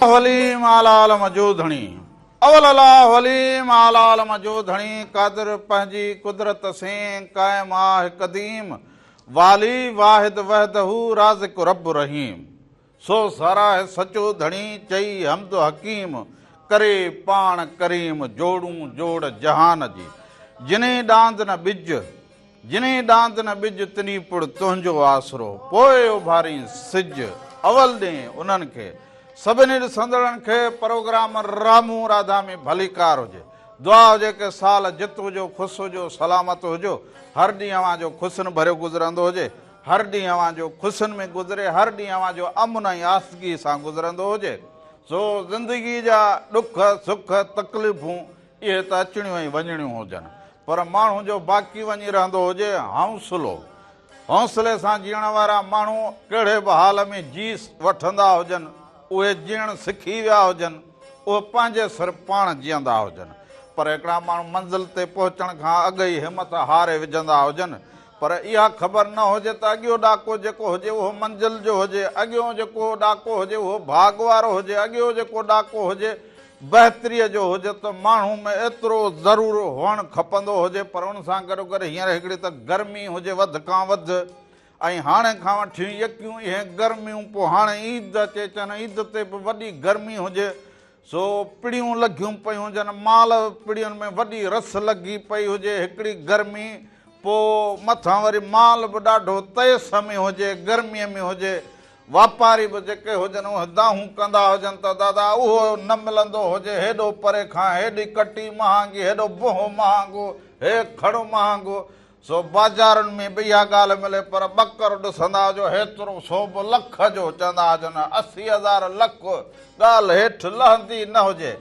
عليم اعليٰ عالم جو ڌڻي. اول الله عليم اعليٰ عالم جو ڌڻي قادر پنهنجي قدرت سين قائم آه قديم والي واحد وحده رازق رب رحيم سو ساراهه سچو ڌڻي چئي حمد حڪيم ڪري پاڻ ڪريم جوڙون جوڙ جهان جي جنهين ڏاند نه ٻج جنهين ڏاند نه ٻج تنهين پڙ تنهنجو آسرو پوء اڀارين سج اول ڏئين انهن کي سڀني ڏسندڙن کي پروگرام رامون راڌا ۾ ڀليڪار هجي دعا هجي ڪه سال جت هجو خوش هجو سلامت هجو هر ڏينهن اوهان جو خوشين ڀريو گذرندو هجي هر ڏينهن اوهان جو خوشين ۾ گذري هر ڏينهن اوهان جو امن ۽ آسودگي سان گذرندو هجي سو زندگي جا ڏک سک تڪليفون اهي ته اچڻيون ۽ وڃڻيون هجن پر ماڻهو جو باقي وڃي رهندو هجي حوصلو. حوصلي سان جيئڻ وارا ماڻهو ڪهڙي به حال ۾ جي وٺندا هجن، اهي جيئڻ سکي ويا هجن، اهي پنهنجي سر پاڻ جيئندا هجن. پر هڪڙا ماڻهو منزل تي پهچڻ کان اڳ ئي همت هاري وجهندا هجن. پر اها خبر نه هجي ته اڳيون ڏاڪو جيڪو هجي اهو منزل جو هجي، اڳيون جيڪو ڏاڪو هجي اهو ڀاڳ وارو هجي، اڳيون جيڪو ڏاڪو هجي بهتريء جو هجي ته ماڻهو ۾ ايترو ضرور هئڻ کپندو هجي پر ان سان گڏوگڏ هينئر هڪڙي ته گرمي هجي وڌ کان وڌ ۽ هاڻي کان وٺيون يڪيون اهي گرميون پوء هاڻي عيد اچي چن عيد تي به وڏي گرمي هجي سو پڙيون لڳيون پيون هجن مال پڙين ۾ وڏي رس لڳي پئي هجي هڪڙي گرمي پوء مٿان وري مال به ڏاڍو تيس ۾ هجي گرميء ۾ هجي واپاري به جيڪي هجن اهي دانهون ڪندا هجن ته دادا اهو نه ملندو هجي هيڏو پري کان هيڏي ڪٽي مهانگي هيڏو بوهو مهانگو هي کڙ مهانگو سو بازارن ۾ به اها ڳالهه ملي پر ٻڪر ڏسندا هجو هيترو سو به لک جو چوندا هجن 80,000 لک ڳالهه هيٺ لهندي نه هجي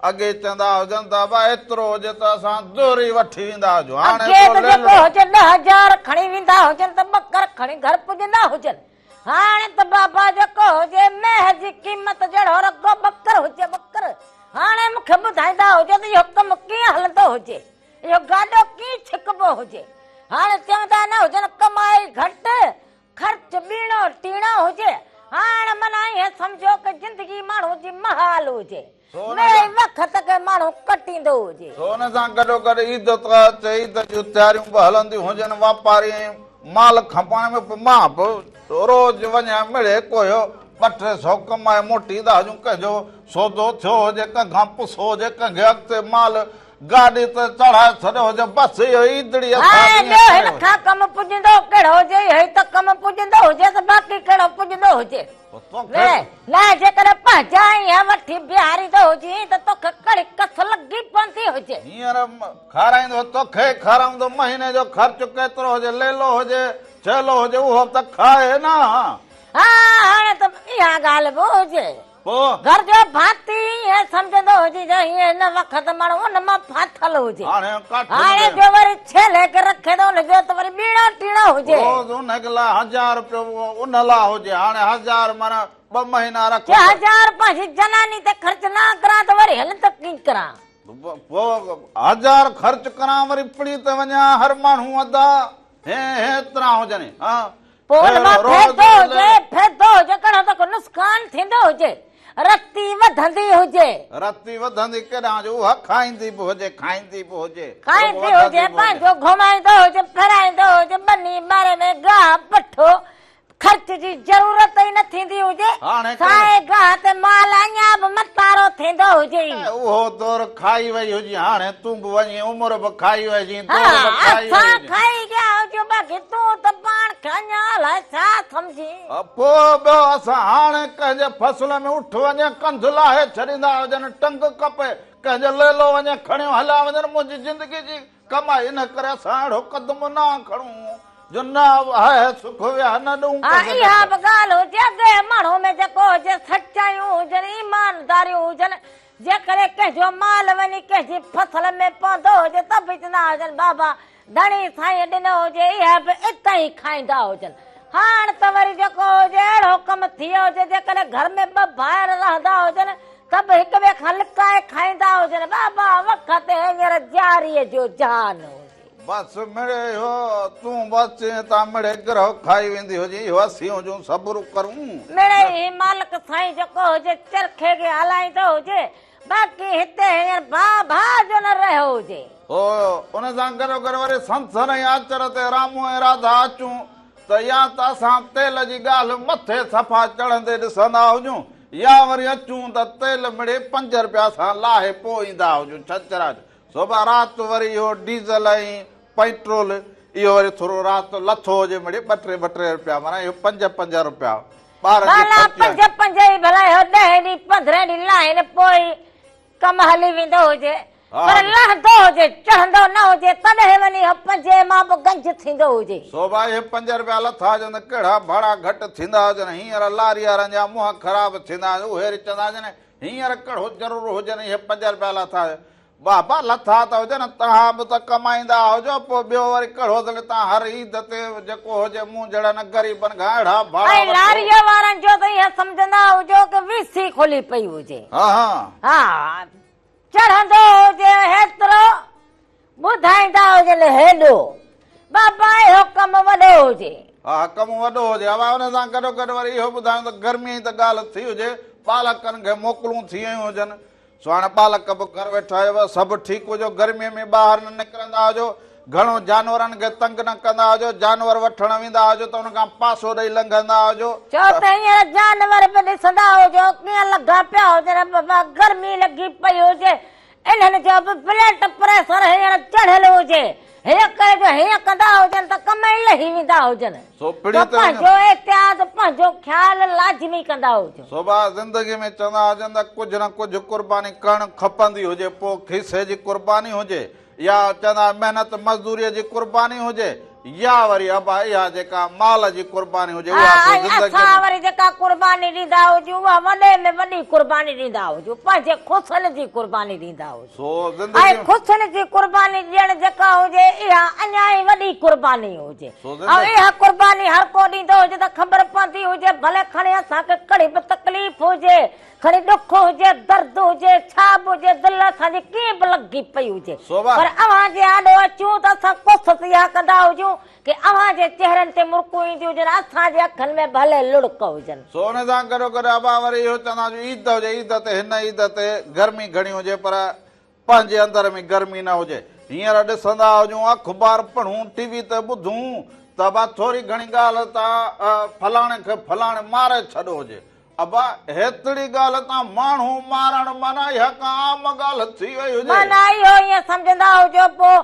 اڳي چوندا هجن ته ابا ايترو هجي ته اسان دوري وٺي ويندا هجون هاڻي اڳي ته جيڪو هجي 10,000 کڻي ويندا هجن ته ٻڪر کڻي گهر پڄندا هجن هاڻي ته بابا جيڪو هجي مينهن جي قيمت جهڙو رڳو ٻڪر هجي ٻڪر. هاڻي مون کي ٻڌائيندا هجو ته اهو ڪم ڪيئن هلندو هجي، اهو گاڏو ڪيئن ڇڪبو هجي. هاڻي چوندا نه هجن ڪمائي گهٽ، خرچ ٻيڻو ٽيڻو هجي. هاڻ معنيٰ ائين سمجهو ڪه زندگي ماڻهو جي محال هجي. مڙئي وقت کي ماڻهو ڪٽيندو هجي. سو ان سان گڏوگڏ عيد ته اچي، عيد جون تياريون به هلنديون هجن، واپاري ۽ مال کپائڻ ۾ به مان به روز وڃان مڙئي ڪوهيو ٻه ٽي سئو ڪمائي موٽيندا هجون، ڪنهن جو سودو ٿيو هجي، ڪنهن کان پسو هجي، ڪنهن کي اڳتي مال گاڏي تي چڙهائي ڇڏيو هجي، بس اهو عيدڙي اسان هاڻي ائين ٻيو ڪري هن هجي. کان ڪم پڄندو ڪهڙو هجي، اهو ئي ته ڪم پڄندو هجي ته باقي ڪهڙو پڄندو هجي. وي، نه جيڪڏهن پنهنجا ائين وٺي بيهاريندو هجين ته توکي ڪهڙي ڪس لڳي پوندي هجي. هينئر کارائيندو توکي کارائيندو، مهيني جو خرچ ڪيترو هجي، ليلو هجي، ڇيلو هجي، اهو به ته کائي نه. ها، هاڻي ته اها ڳالهه به هجي. پوء؟ گهر جو ڀاتي ائين سمجهندو هجي جو هينئر هن وقت ماڻهو ان مان ڦاٿل هجي. هاڻي ڪاٺين هاڻي تي. جو وري ڇيلي کي رکي ته ان جو ته وري ٻيڻو ٽيڻو هجي. روز ان لاء 1000 رپيو ان لاء هجي. هاڻي 1000 معنيٰ ٻه مهينا رکو چي ته. 1000 پنهنجي جناني تي خرچ نه ڪران ته وري هل ته ڪيئن ڪران. پوء 1000 خرچ ڪران وري پڙي تي وڃان هر ماڻهو ادا هي هيترا هجن ها. پوء ان مان ڦيدو هجي، ڦيدو هجي، ڪهڙو ته ڪو نسخان ٿيندو هجي، رتي وڌندي هجي. رتي وڌندي ڪيڏانهن جو اها کائيندي به هجي، کائيندي به هجي. کائيندي هجي، پنهنجو گهمائيندو هجي، ڦيرائيندو هجي، ٻني ٻاري ۾ گاهه پٺو خرچ جي ضرورت ئي نه ٿيندي هجي، سائي گاهه تي مال اڃا به متارو ٿيندو هجي. اهو دور کائي وئي هجي، هاڻي تون به وڃين عمر به کائي وئي هجين، دور به کائي وئي اسان هجين. کائي ويا هجون، باقي تون ته پاڻ کي اڃا الائي ڇا سمجهين. پوء ٻيو اسان هاڻي ڪنهن جي فصل ۾ اٺ وڃي ڪنڌ لاهي ڇڏيندا هجن، ٽنگ ڪپي ڪنهن جو ليلو وڃي کڻيو هليا وڃن، منهنجي زندگي جي ڪمائي، ان ڪري اسان اهڙو قدم نه کڻون جو نه آهي سک ويا نه ڏئون ها ڪنهن کي اها ڏک. به ڳالهه هجي اڳي ماڻهو ۾ جيڪو هجي سچايون هجن ايمانداريون هجن جيڪڏهن ڪنهن جو مال وڃي ڪنهن جي فصل ۾ پوندو هجي ته به چوندا هجن بابا ڌڻي سائين ڏنو هجي اها به اتان ئي کائيندا هجن هاڻ ته وري جيڪو هجي اهڙو ڪم ٿي ويو هجي جيڪڏهن گهر ۾ ٻه ڀائر رهندا هجن ته به هڪ ٻئي کان لڪائي کائيندا هجن. بابا وقت هينئر جاريء جو جهان هجي. بس مڙئي اهو تون بس چئين تان مڙئي گرهه کائي ويندي هجين اهو اسين هجون صبر ڪرون. مڙئي هي مالڪ سائين جيڪو هجي چرخي کي هلائيندو هجي باقي هتي هينئر ڀاء ڀاء جو نه رهيو هجي. هو ان سان گڏوگڏ وري سنسر ۽ آچر تي رامو ۽ راڌا اچون ته يا ته اسان تيل جي ڳالهه مٿي صفا چڙهندي ڏسندا هجون يا وري اچون ته تيل مڙئي پنج رپيا اسان لاهي پوء ايندا هجون ڇنڇر جو صبح رات وري اهو ڊيزل ۽ پئٽرول اهو وري ٿورو رات لٿو هجي مڙئي ٻه ٽي ٻه ٽي رپيا معنيٰ اهو پنج پنج رپيا ٻارن جي ڀلا خرچي پنج آهي. پنج ئي ڀلا اهو ڏهه ڏينهن پندرهن ڏينهن لاهين پوء ئي ڪم هلي ويندو هجي پر لهندو هجي چڙهندو نه هجي تڏهن وڃي اهو پنجين مان به گنج ٿيندو هجي. سو ڀائي اهي پنج رپيا لٿا هجن ته ڪهڙا ڀاڙا گهٽ ٿيندا هجن هينئر لاري وارن جا منهن خراب ٿيندا هجن اهي وري چوندا هجن هينئر ڪهڙو ضرور هجن اهي پنج رپيا لٿا هجن بابا لٿا ته هجن توهان به ته ڪمائيندا هجو پوء ٻيو وري ڪهڙو ته توهان هر عيد تي جيڪو هجي مون جهڙن غريبن کان اهڙا ڀاڙا ۽ وٺو. لاريء وارن جو ته ائين سمجهندا هجو ڪه وي سي کلي پئي هجي. ها ها. ها چڙهندو هجي هيترو ٻڌائيندا هجن هيڏو. بابا اهو ڪم وڏو هجي. ها ڪم وڏو هجي. ابا ان سان گڏو گڏ وري اهو ٻڌايون ته گرميء جي ته ڳالهه ٿي هجي ٻالڪن کي موڪلون ٿي ويون هجن سو هاڻي ٻالڪ به گهر ويٺا آهيو، سڀ ٺيڪ هجو، گرميء ۾ ٻاهر نه نڪرندا هجو، گهڻو جانورن کي تنگ نه ڪندا هجو، جانور وٺڻ ويندا هجو ته ان کان پاسو ڏئي لنگهندا هجو. ڇو ته هينئر جانور به ڏسندا هجو ڪيئن لڳا پيا هجن، بابا گرمي لڳي پئي هجي، انهن جو به بلڊ پريشر هينئر چڙهيل هجي، هيئن ڪري جو هيئن ڪندا هجن ته ڪم ئي لهي ويندا هجن. سو پڙهي سو ته وڃو. پنهنجو احتياط، پنهنجو خيال لازمي ڪندا هجو. سو ڀاء زندگي ۾ چوندا هجن ته ڪجهه نه ڪجهه قرباني ڪرڻ کپندي هجي پوء کيسي جي قرباني هجي يا چوندا محنت مزدوريء جي قرباني هجي يا وري ابا اها جيڪا مال جي قرباني هجي ها اها سو ۽ زندگيء اسان ۾. وري جيڪا قرباني ڏيندا هجون اها وڏي ۾ وڏي قرباني ڏيندا هجون پنهنجي خوشين جي قرباني ڏيندا هجون. سو زندگي ۽ خوشين جي قرباني ڏيڻ جيڪا هجي اها اڃا ئي وڏي قرباني هجي ۽ اها قرباني هر ڪو ڏيندو هجي ته خبر پوندي هجي ڀلي کڻي اسان کي ڪهڙي به تڪليف هجي کڻي ڏک هجي درد هجي ڇا به هجي دل اسان جي ڪيئن به لڳي پئي هجي پر اوهان جي آڏو اچون ته اسان ڪوشش اها ڪندا هجون ڪي اوهان جي چهرن تي مرڪون اينديون هجن اسان جي اکين ۾ ڀلي لڙڪ هجن. سو ان سان گڏوگڏ ابا وري اهو چوندا جو عيد هجي عيد تي هن عيد تي گرمي گهڻي هجي پر پنهنجي اندر ۾ گرمي نه هجي. هينئر ڏسندا هجون اخبار پڙهون ٽي وي تي ٻڌون ته ابا ٿوري گهڻي ڳالهه تان فلاڻي کي فلاڻي ماري ڇڏو هجي. ابا هيتڙي ڳالهه تان ماڻهو مارڻ معنيٰ اها ڪا عام ڳالهه ٿي وئي هجي. معنيٰ اهو ائين سمجهندا هجو پوء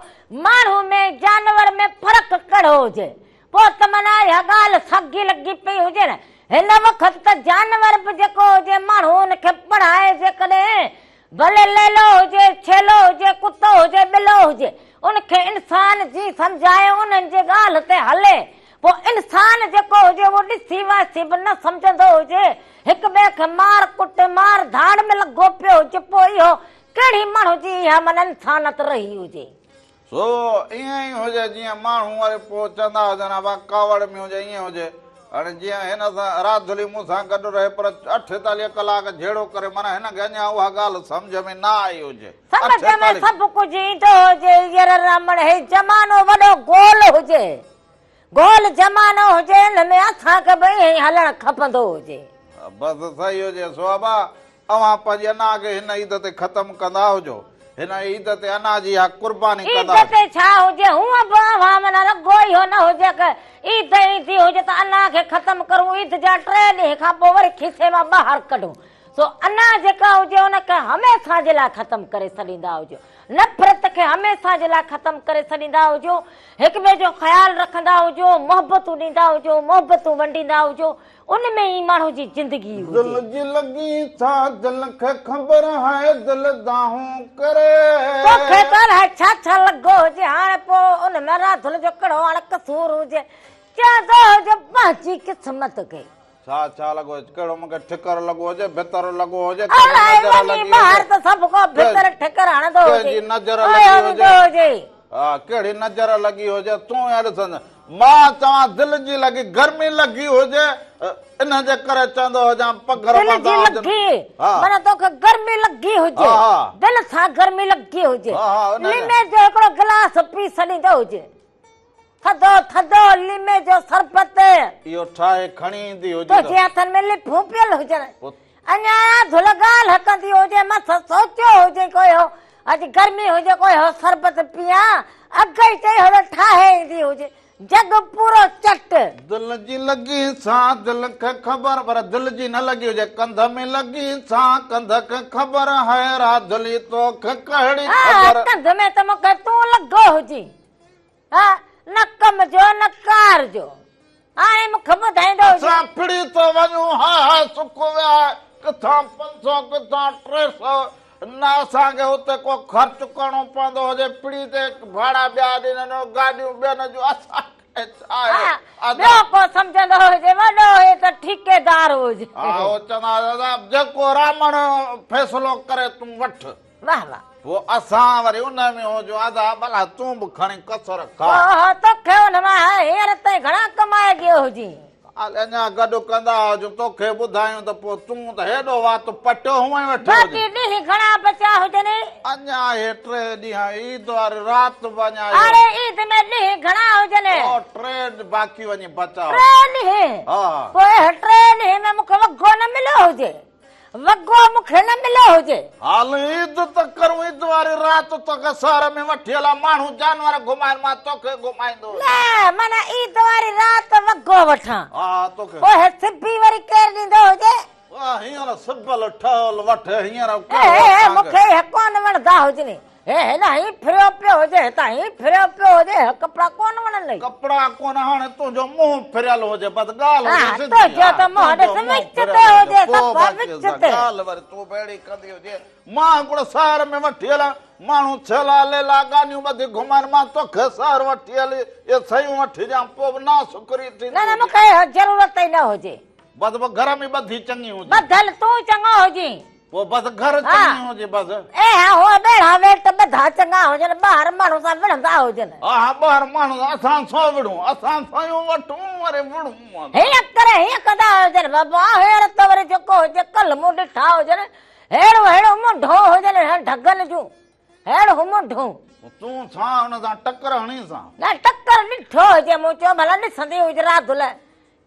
ماڻهو ۾ جانور ۾ فرق ڪهڙو هجي. پوء ته معنيٰ اها ڳالهه ساڳي لڳي پئي هجي نه. هن وقت ته جانور به جيڪو هجي ماڻهو ان کي پڙهائي جيڪڏهن ڀلي ليلو هجي، ڇيلو هجي، ڪتو هجي، ٻلو هجي، ان کي انسان جي سمجهائي انهن جي ڳالهه تي هلي، پوء انسان جيڪو هجي اهو ڏسي وائسي به نه سمجهندو هجي، هڪ ٻئي کي مار ڪٽ، مار ڌاڙ ۾ لڳو پيو هجي، پوء اهو ڪهڙي ماڻهو جي اها من انسانت رهي هجي. سو ائين ئي هجي جيئن ماڻهو وري پوء چوندا هجن ابا ڪاوڙ ۾ هجي ائين هجي. هاڻي جيئن هن سان راڌلي مون سان گڏ رهي پر 48 ڪلاڪ جهيڙو ڪري معنيٰ هن کي اڃا اها ڳالهه سمجهه ۾ نه آئي هجي. سمجهه ۾ سڀ ڪجهه ايندو هجي ير رامڻ هي زمانو وڏو گول هجي. گول زمانو هجي ان ۾ اسان کي به ائين ئي هلڻ کپندو هجي. بس صحيح هجي سو ابا اوهان پنهنجي انا کي هن عيد تي ختم ڪندا هجو. هن عيد تي انا جي اها قرباني ڪندا عيد تي ڇا هجي، هونء به اوهان معنيٰ رڳو اهو نه هجي ته عيد ايندي هجي ته انا کي ختم ڪرون، عيد جا ٽي ڏينهن کان پوء وري کيسي مان ٻاهر ڪڍون. سو انا جيڪا هجي ان کي هميشه جي لاء ختم ڪري ڇڏيندا هجو. نفرت کي هميشه جي لاء ختم ڪري ڇڏيندا هجو. هڪ ٻئي جو خيال رکندا هجو، محبتون ڏيندا هجو، محبتون ونڊيندا هجو. ان ۾ ئي ماڻهو جي زندگي هجي. دل جي لڳي ڇا دل کي خبر هاء دل دانهون ڪري. توکي ته الائي ڇا ڇا لڳو هجي هاڻي پوء ان ۾ راڌل جو ڪهڙو هاڻي قصور هجي چوندو هجي پنهنجي قسمت کي. ڇا ڇا لڳو هجي ڪهڙو مونکي ٺڪر لڳو هجي ڀتر لڳو هجي ڪنهن جي الائي نظر وڃي لڳي ٻاهر هجي ته سڀ ڪو ڀتر ٺڪر هڻندو ڪنهن هجي جي نظر اهو لڳي ويندو هجي هجي. ها ڪهڙي نظر لڳي هجي تون يا ڏسندين. مان چوان دل جي لڳي گرمي لڳي هجي ان جي ڪري چوندو هجان پگهر دل جي لڳي معنيٰ توکي گرمي لڳي هجي دل سان گرمي لڳي هجي ليمي جو هڪڙو گلاس پي ڇڏيندو هجي ٿڌو ٿڌو ليمي جو شربت اهو ٺاهي کڻي ايندي هجي تنهنجي هٿن ۾ لڦون پيل هجن اڃا ڌل ڳالهه ڪندي هجي مس سوچيو هجي ڪو اهو اڄ گرمي هجي ڪو اهو شربت پيان اڳ ئي چئي هو ٺاهي ايندي هجي جڳ پورو چٽ. دل جي لڳي سان دل کي خبر پر دل جي نه لڳي هجي ڪنڌ ۾ لڳي سان ڪنڌ کي خبر هاء راڌلي توکي ڪهڙي خبر. ها ڪنڌ ۾ ته مونکي تون لڳو هجين ها نه ڪم جو نه ڪار جو هاڻي مونکي ٻڌائيندو هجين. اسان ڦڙي ٿو وڃون هاء هاء سک ويا ڪٿان 500 ڪٿان 300 نه اسان کي اتي ڪو خرچ ڪرڻو پوندو هجي پڙي تي ڀاڙا ٻيا ڏين گاڏيون ٻين جون اسان کي ڇا آهي. ٻيو ڪو سمجهندو هجي وڏو هي ته ٺيڪيدار هجي. ها هو چوندا دادا جيڪو رامڻ فيصلو ڪري تون وٺ. واه واه. پوء اسان وري ان ۾ هجون ادا ڀلا تون به کڻي ڪسر کاء. اوهو توکي ان مان هينئر تائين گهڻا ڪمائي گيو هجين. اڃا گڏ ڪندا هجون توکي ٻڌايون ته پوء تون ته هيڏو وات پٽيو هئين ويٺو هجين. باقي ڏينهن گهڻا بچيا هجنئي. اڃا اهي 3 ڏينهن عيد واري رات به اڃا اهو. اڙي عيد ۾ ڏينهن گهڻا هجنئي. او 3 باقي وڃي بچا. 3 ڏينهن؟ ها. پوء اهي 3 ڏينهن ۾ مون کي وڳو نه مليو هجي. وڳو مون کي نه مليو هجي. هل عيد ته ڪرون عيد واري رات توکي شهر ۾ وٺي هلان ماڻهو جانور گهمائن مان توکي گهمائيندو هجان. نه معنيٰ عيد واري رات وڳو وٺان. ها ها توکي. پوء هي سبي وري ڪير ڏيندو هجي. واهه هينئر سبل ٺهيل وٺ هينئر ڪهڙو هي هي اسان مون کي. کي اهي ڪونه وڻندا هجني. هي هن هي ڦريو پيو هجي هتان هي ڦريو پيو هجي هي ڪپڙا ڪونه وڻنئي. ڪپڙا ڪونه هاڻي تنهنجو منهن ڦريل هجي بس ڳالهه هجي ها سڌي تنهنجو ها ته منهن تنهنجو ڏس منهن وچ ڦريل تي هجي هجي پوء صفا باقي وچ سا تي. ڳالهه وري تون به اهڙي ڪندي هجي مان هڪڙو شهر ۾ وٺي هلان ماڻهو ڇيلا ليلا ڳانيون ٻڌي گهمائن مان توکي شهر وٺي هلي اهي شيون وٺي ڏيان پوء به ناشڪري ٿيندي نه نه هجي. مون کي اها ضرورت ئي نه هجي. بس پوء گهر ۾ ٻڌي چڱي هجي. ٻڌل تون چڱو هجين. پوء بس گهر چڱي هجي بس. اي ها هو ٻيڙا ويٽ ٻڌا چڱا هجن ٻاهر ماڻهو سان وڙهندا هجن. ها ها ٻاهر ماڻهو سان اسان سان وڙهون اسان سيون وٺون وري وڙهون. هيئن ڪري هيئن ڪندا هجن بابا هينئر ته وري جيڪو هجي ڪلهه مون ڏٺا هجن ههڙو ههڙو منڍو هجن هن ڍڳن جون ههڙو منڍو. تون سان ان سان ٽڪر هڻي سان. نه ٽڪر ڏٺو هجي مون چيو ڀلا ڏسندي هج راڌل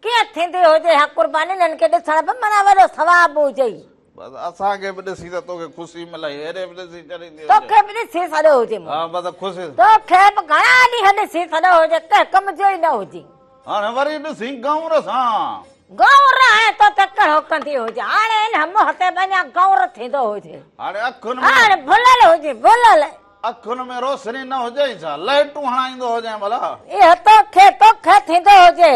ڪيئن ٿيندي هجي اها قرباني انهن کي ڏسڻ به معنيٰ وڏو ثواب هجئي. بس اسان کي به ڏسي ته توکي خوشي ملئي هيڏي به ڏسي ڇڏيندي هجي. توکي به ڏسي سڏيو هجي مون. ها بس خوشي. توکي به گهڻا ڏينهن ڏسي سڏيو هجي ڪنهن ڪم جو ئي نه هجي. هاڻي وري ڏسين گئونر سان. گئونر هاڻي تو تي ڪهڙو ڪندي هجي هاڻي ان منهن تي به اڃا گئونر ٿيندو هجي. هاڻي اکين ۾. هاڻي ڀلل هجي ڀلل. اکين ۾ روشني نه هجئي ڇا؟ لائٽون هڻائيندو هجين ڀلا. اهو توکي توکي ٿيندو هجي.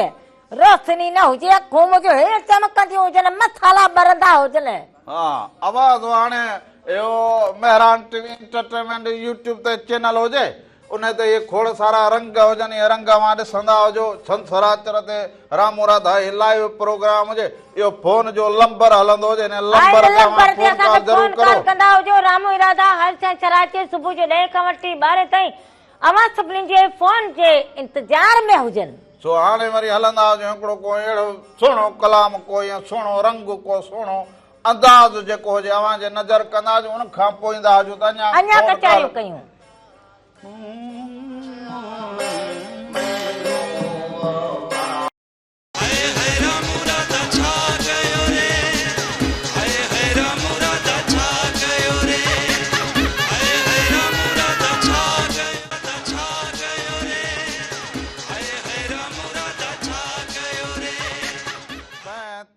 روشني نه هجي اکون منهنجون هيئن چمڪنديون هجن مصالحا ٻرندا هجن. ها آواز هاڻي اهو Mehran T V entertainment YouTube تي چينل هجي ان تي اهي کوڙ سارا رنگ هجن اهي رنگ اوهان ڏسندا هجو ڇنڇراچر تي رامو راڌا هي لائيو پروگرام هجي اهو فون جو لمبر هلندو هجي ان لمبر تي اوهان فون ڪال ضرور ڪرو. ڪندا هجو رامو راڌا هر ڇنڇراچر صبح جو 10 کان وٺي 12 تائين اوهان سڀني جي فون جي انتظار ۾ هجن. سو هاڻي وري هلندا هجون هڪڙو ڪو اهڙو سهڻو ڪلام ڪو يا سهڻو رنگ ڪو سهڻو انداز جيڪو هجي اوهان جي نظر ڪندا هجون ان کان پوء ايندا هجون ته اڃا اڃا ڪچهريون ڪيون.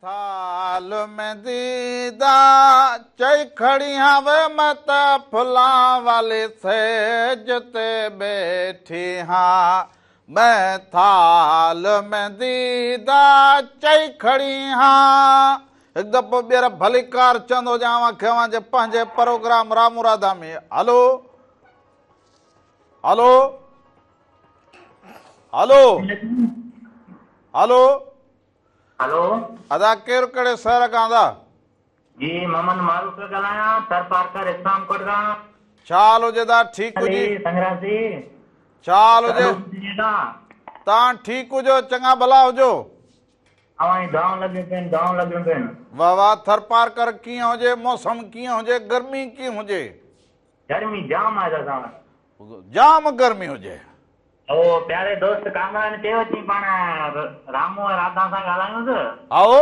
ٿال ۾ ديدا چئي کڙي هان وي مان ته ڦلان والي سيج تي ٻيٺي هان مين ٿال ۾ ديدا چئي کڙي هان. هڪ دفعو ٻيهر ڀليڪار چوندو هجان اوهان کي اوهان جي پنهنجي پروگرام رامو راڌا ۾. هلو هلو هلو هلو هلو. ادا ڪير ڪهڙي شهر کان ادا؟ جي محمد معروف پيو ڳالهايان ٿرپارڪر اسلام ڪوٽ کان. ڇا حال هجي ادا ٺيڪ هجي. علي سنگراسي. ڇا حال هجي. توهان ٺيڪ هجو چڱا ڀلا هجو. اوهان جون دعائون لڳيون پيون آهن دعائون لڳيون پيون آهن. واه واه ٿرپارڪر ڪيئن هجي موسم ڪيئن هجي گرمي ڪيئن هجي. گرمي جام آهي اسان وٽ. جام گرمي هجي. او پياري دوست ڪامران چيو چي پاڻ رامو ۽ راڌا سان ڳالهايونس. هائو.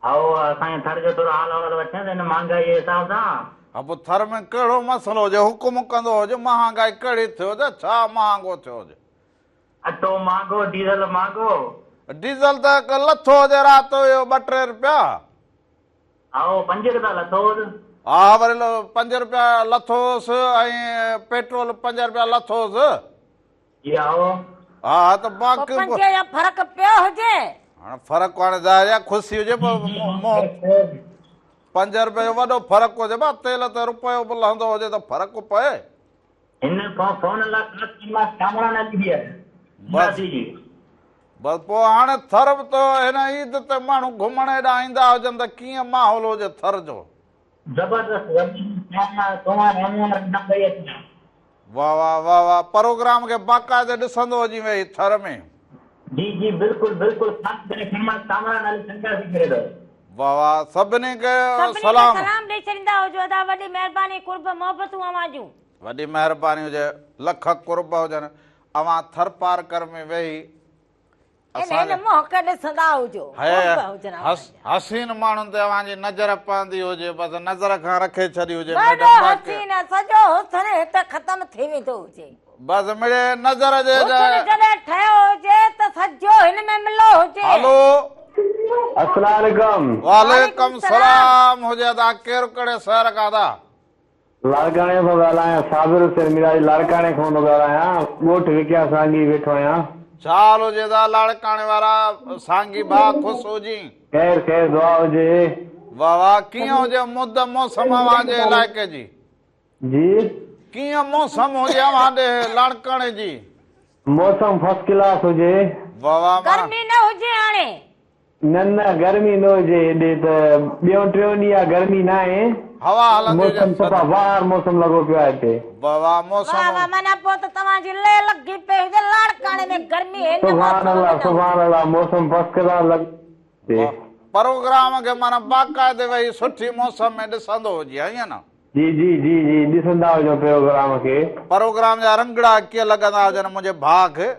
هائو اسان جي ٿر جو ٿورو حال احوال وٺينس هن مهانگائي جي حساب سان. ها پوء ٿر ۾ ڪهڙو مسئلو هجي حڪم ڪندو هجي مهانگائي ڪهڙي ٿيو هجي ڇا مهانگو ٿيو هجي. اٽو مهانگو ڊيزل مهانگو. ڊيزل ته لٿو هجي رات جو ٻه ٽي رپيا. هائو پنج رپيا لٿو هوس. ها وري پنج رپيا لٿو هوس ۽ پيٽرول پنج رپيا لٿو هوس. جي هائو. ها ته باقي پوء پنج جو فرق پيو هجي. هاڻ فرق هاڻي ظاهر آهي خوشي هجي پوء منهن پنج رپيا جو وڏو فرق هجي با تيل تي رپيو به لهندو هجي ته فرق پئي. هن فون لاء خاص خدمات ڪامران علي جي آهي. بس بس پوء هاڻي ٿر به ته هن عيد تي ماڻهو گهمڻ هيڏانهن ايندا هجن ته ڪيئن ماحول هجي ٿر جو. زبردست زبردست سهڻا رامو ۽ رندا ٻئي اچ. واه واه واه واه پروگرام کي باقاعدي ڏسندو هجين ويهي ٿر ۾. جي جي بلڪل بلڪل خاص ڪري خدمات ڪامران علي سنڪاسي ڪري ٿو. واه واه سڀني کي سڀني کي سلام. سلام ڏئي ڇڏيندا هجو ادا وڏي مهرباني قرب محبتون اوهان جون. وڏي مهرباني هجي لک قرب هجن اوهان ٿرپارڪر ۾ ويهي هن اسان هن جي منهن کي ڏسندا هجو قرب هجن اوهان جا. حسين ماڻهن تي اوهان جي نظر پوندي هجي بس نظر کان رکي ڇڏي هجي وڏو ميڊم باقي حسين سڄو حسن هت ختم ٿي ويندو هجي. بس مڙي نظر جي حسن جڏهن ٺهيو هجي ته سڄو هن ۾ ملو هجي. هلو. السلام عليڪم. وعليڪم سلام هجي ادا ڪير ڪهڙي شهر کان ادا. لاڙڪاڻي کان ڳالهايان صابر حسين ميراجي لاڙڪاڻي کان ٿو ڳالهايان ڳوٺ وڪيا سانگي ويٺو آهيان. ڇا حال هجي ادا لاڙڪاڻي وارا سانگي ڀاء خوش هجين. خير خير دعا هجي. واه واه ڪيئن هجي مد موسم اوهان جي علائقي جي. جي. ڪيئن موسم هجي اوهان ڏي لاڙڪاڻي جي. موسم فرسٽ ڪلاس هجي. واه واه مان. گرمي نه هجي هاڻي. نه نه گرمي نه هجي هيڏي ته ٻيون ٽيون ڏينهن آ گرمي ناهي. هوا هلندي هجي موسم صفا بهار موسم لڳو پيو آهي هتي. واه واه موسم. واه واه معنيٰ پوء ته توهان جي لئه لڳي پئي هجي لاڙڪاڻي ۾ گرمي هن سبحان موسم ۾ الله نه هجي. سبحان الله موسم فرسٽ ڪلاس لڳو پيو هتي. پروگرام کي معنيٰ باقاعدي ويهي سٺي موسم ۾ ڏسندو هجي ائين نه. جي جي جي جي ڏسندا هجون پروگرام کي. پروگرام جا رنگڙا ڪيئن لڳندا هجن منهنجي ڀاء کي.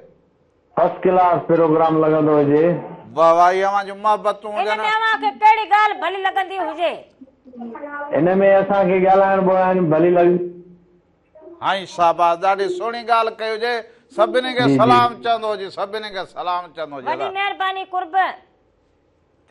فرسٽ ڪلاس پروگرام لڳندو هجي. واه واه اهي اوهان جون محبتون ان هجن. ۾ اوهان کي ڪهڙي ڳالهه ڀلي لڳندي هجي. ان ۾ اسان کي ڳالهائڻ ٻولهائڻ ڀلي لڳندي. هائين شاباس ڏاڍي سهڻي ڳالهه ڪئي هجي سڀني کي جي جي. سلام چوندو هجي سڀني کي سلام چوندو هجي وڏي ادا. مهرباني قرب.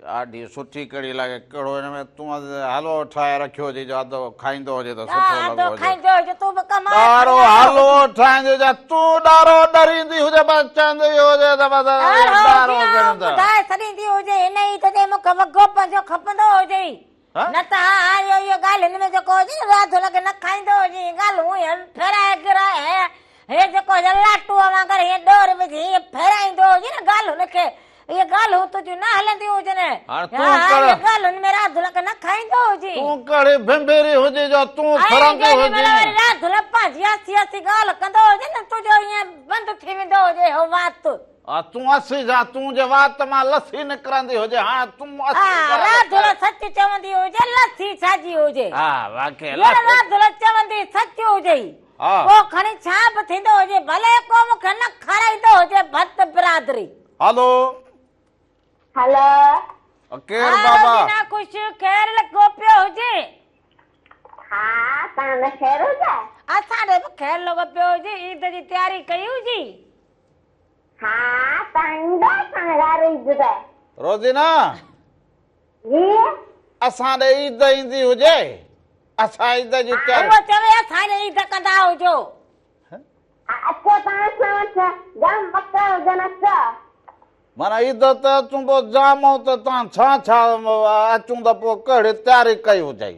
ڏاڍي سٺي ڪهڙي لڳي ڪهڙو هن ۾ تون حلوو ٺاهي رکيو هجي جو اڌ کائيندو هجي ته سٺو اڌ لڳو هجي. کائيندو هجي تون به ڪمائي ڏارو کڻي آيو حلوو هجين. ٺاهيندي هجي تون ڏارو ڏريندي هجي بس چوندي هجي ته بس ڏارو ڏارو ڪريون ته. ٻڌائي ڇڏيندي هجي هن عيد تي مون کي وڳو پنهنجو کپندو هجي نه ته ها ها اهو اهو ڳالهه هن ۾ جيڪو هجي نه راڌو لڳي نه کائيندو هجي هي ڳالهه هونئن ڦيرائي گرائي هي هي جيڪو هجي لاٽوء وانگر هيئن ڏور وجهي هيئن ڦيرائيندو هجي نه ڳالهه هن کي اهي ڳالهون تنهنجون نه هلنديون هجن هاڻ ها تون ها ڪهڙ اهي ڳالهه هن ۾ راڌل کي نه کائيندو هجي. تون ڪهڙي ڀنڀيري هجي جو تون ۽ ٿرندي جيڏي مهل هجين. وري راڌل پنهنجي هسي هسي ڳالهه ڪندو هجي نه تنهنجو ائين بند ٿي ويندو هجي هو وات. ها تون اسي جا تون جي وات مان لسي نڪرندي هجي هاڻ تون اسي ها ڳالهه راڌل ڪر. سچ چوندي هجي لسي ڇا جي هجي. ها واقعي جيئن لسي. راڌل چوندي سچ هجي ها. پوء کڻي ڇا به ٿيندو هجي ڀلي ڪو مون کي نه کارائيندو هجي ڀت برادري. هلو. هلو. ڪير ها بابا. روزينا خوش خير لڳو پيو هجي. ها توهان ڏي خير هجي. اسان ڏي به خير لڳو پيو هجي عيد جي تياري ڪئي هجي. ها توهان ايندو اسان گهر عيد تي. روزينا. جي. اسان ڏي عيد ايندي هجي اسان عيد جي تياري. هوء چوي اسان ڏي عيد ڪندا هجو. اچو توهان اسان وٽ جام ٻڪر هجن اچو. معنيٰ عيد تي اچون پوء جام ته توهان ڇا ڇا اچون ته پوء ڪهڙي تياري ڪئي هجئي.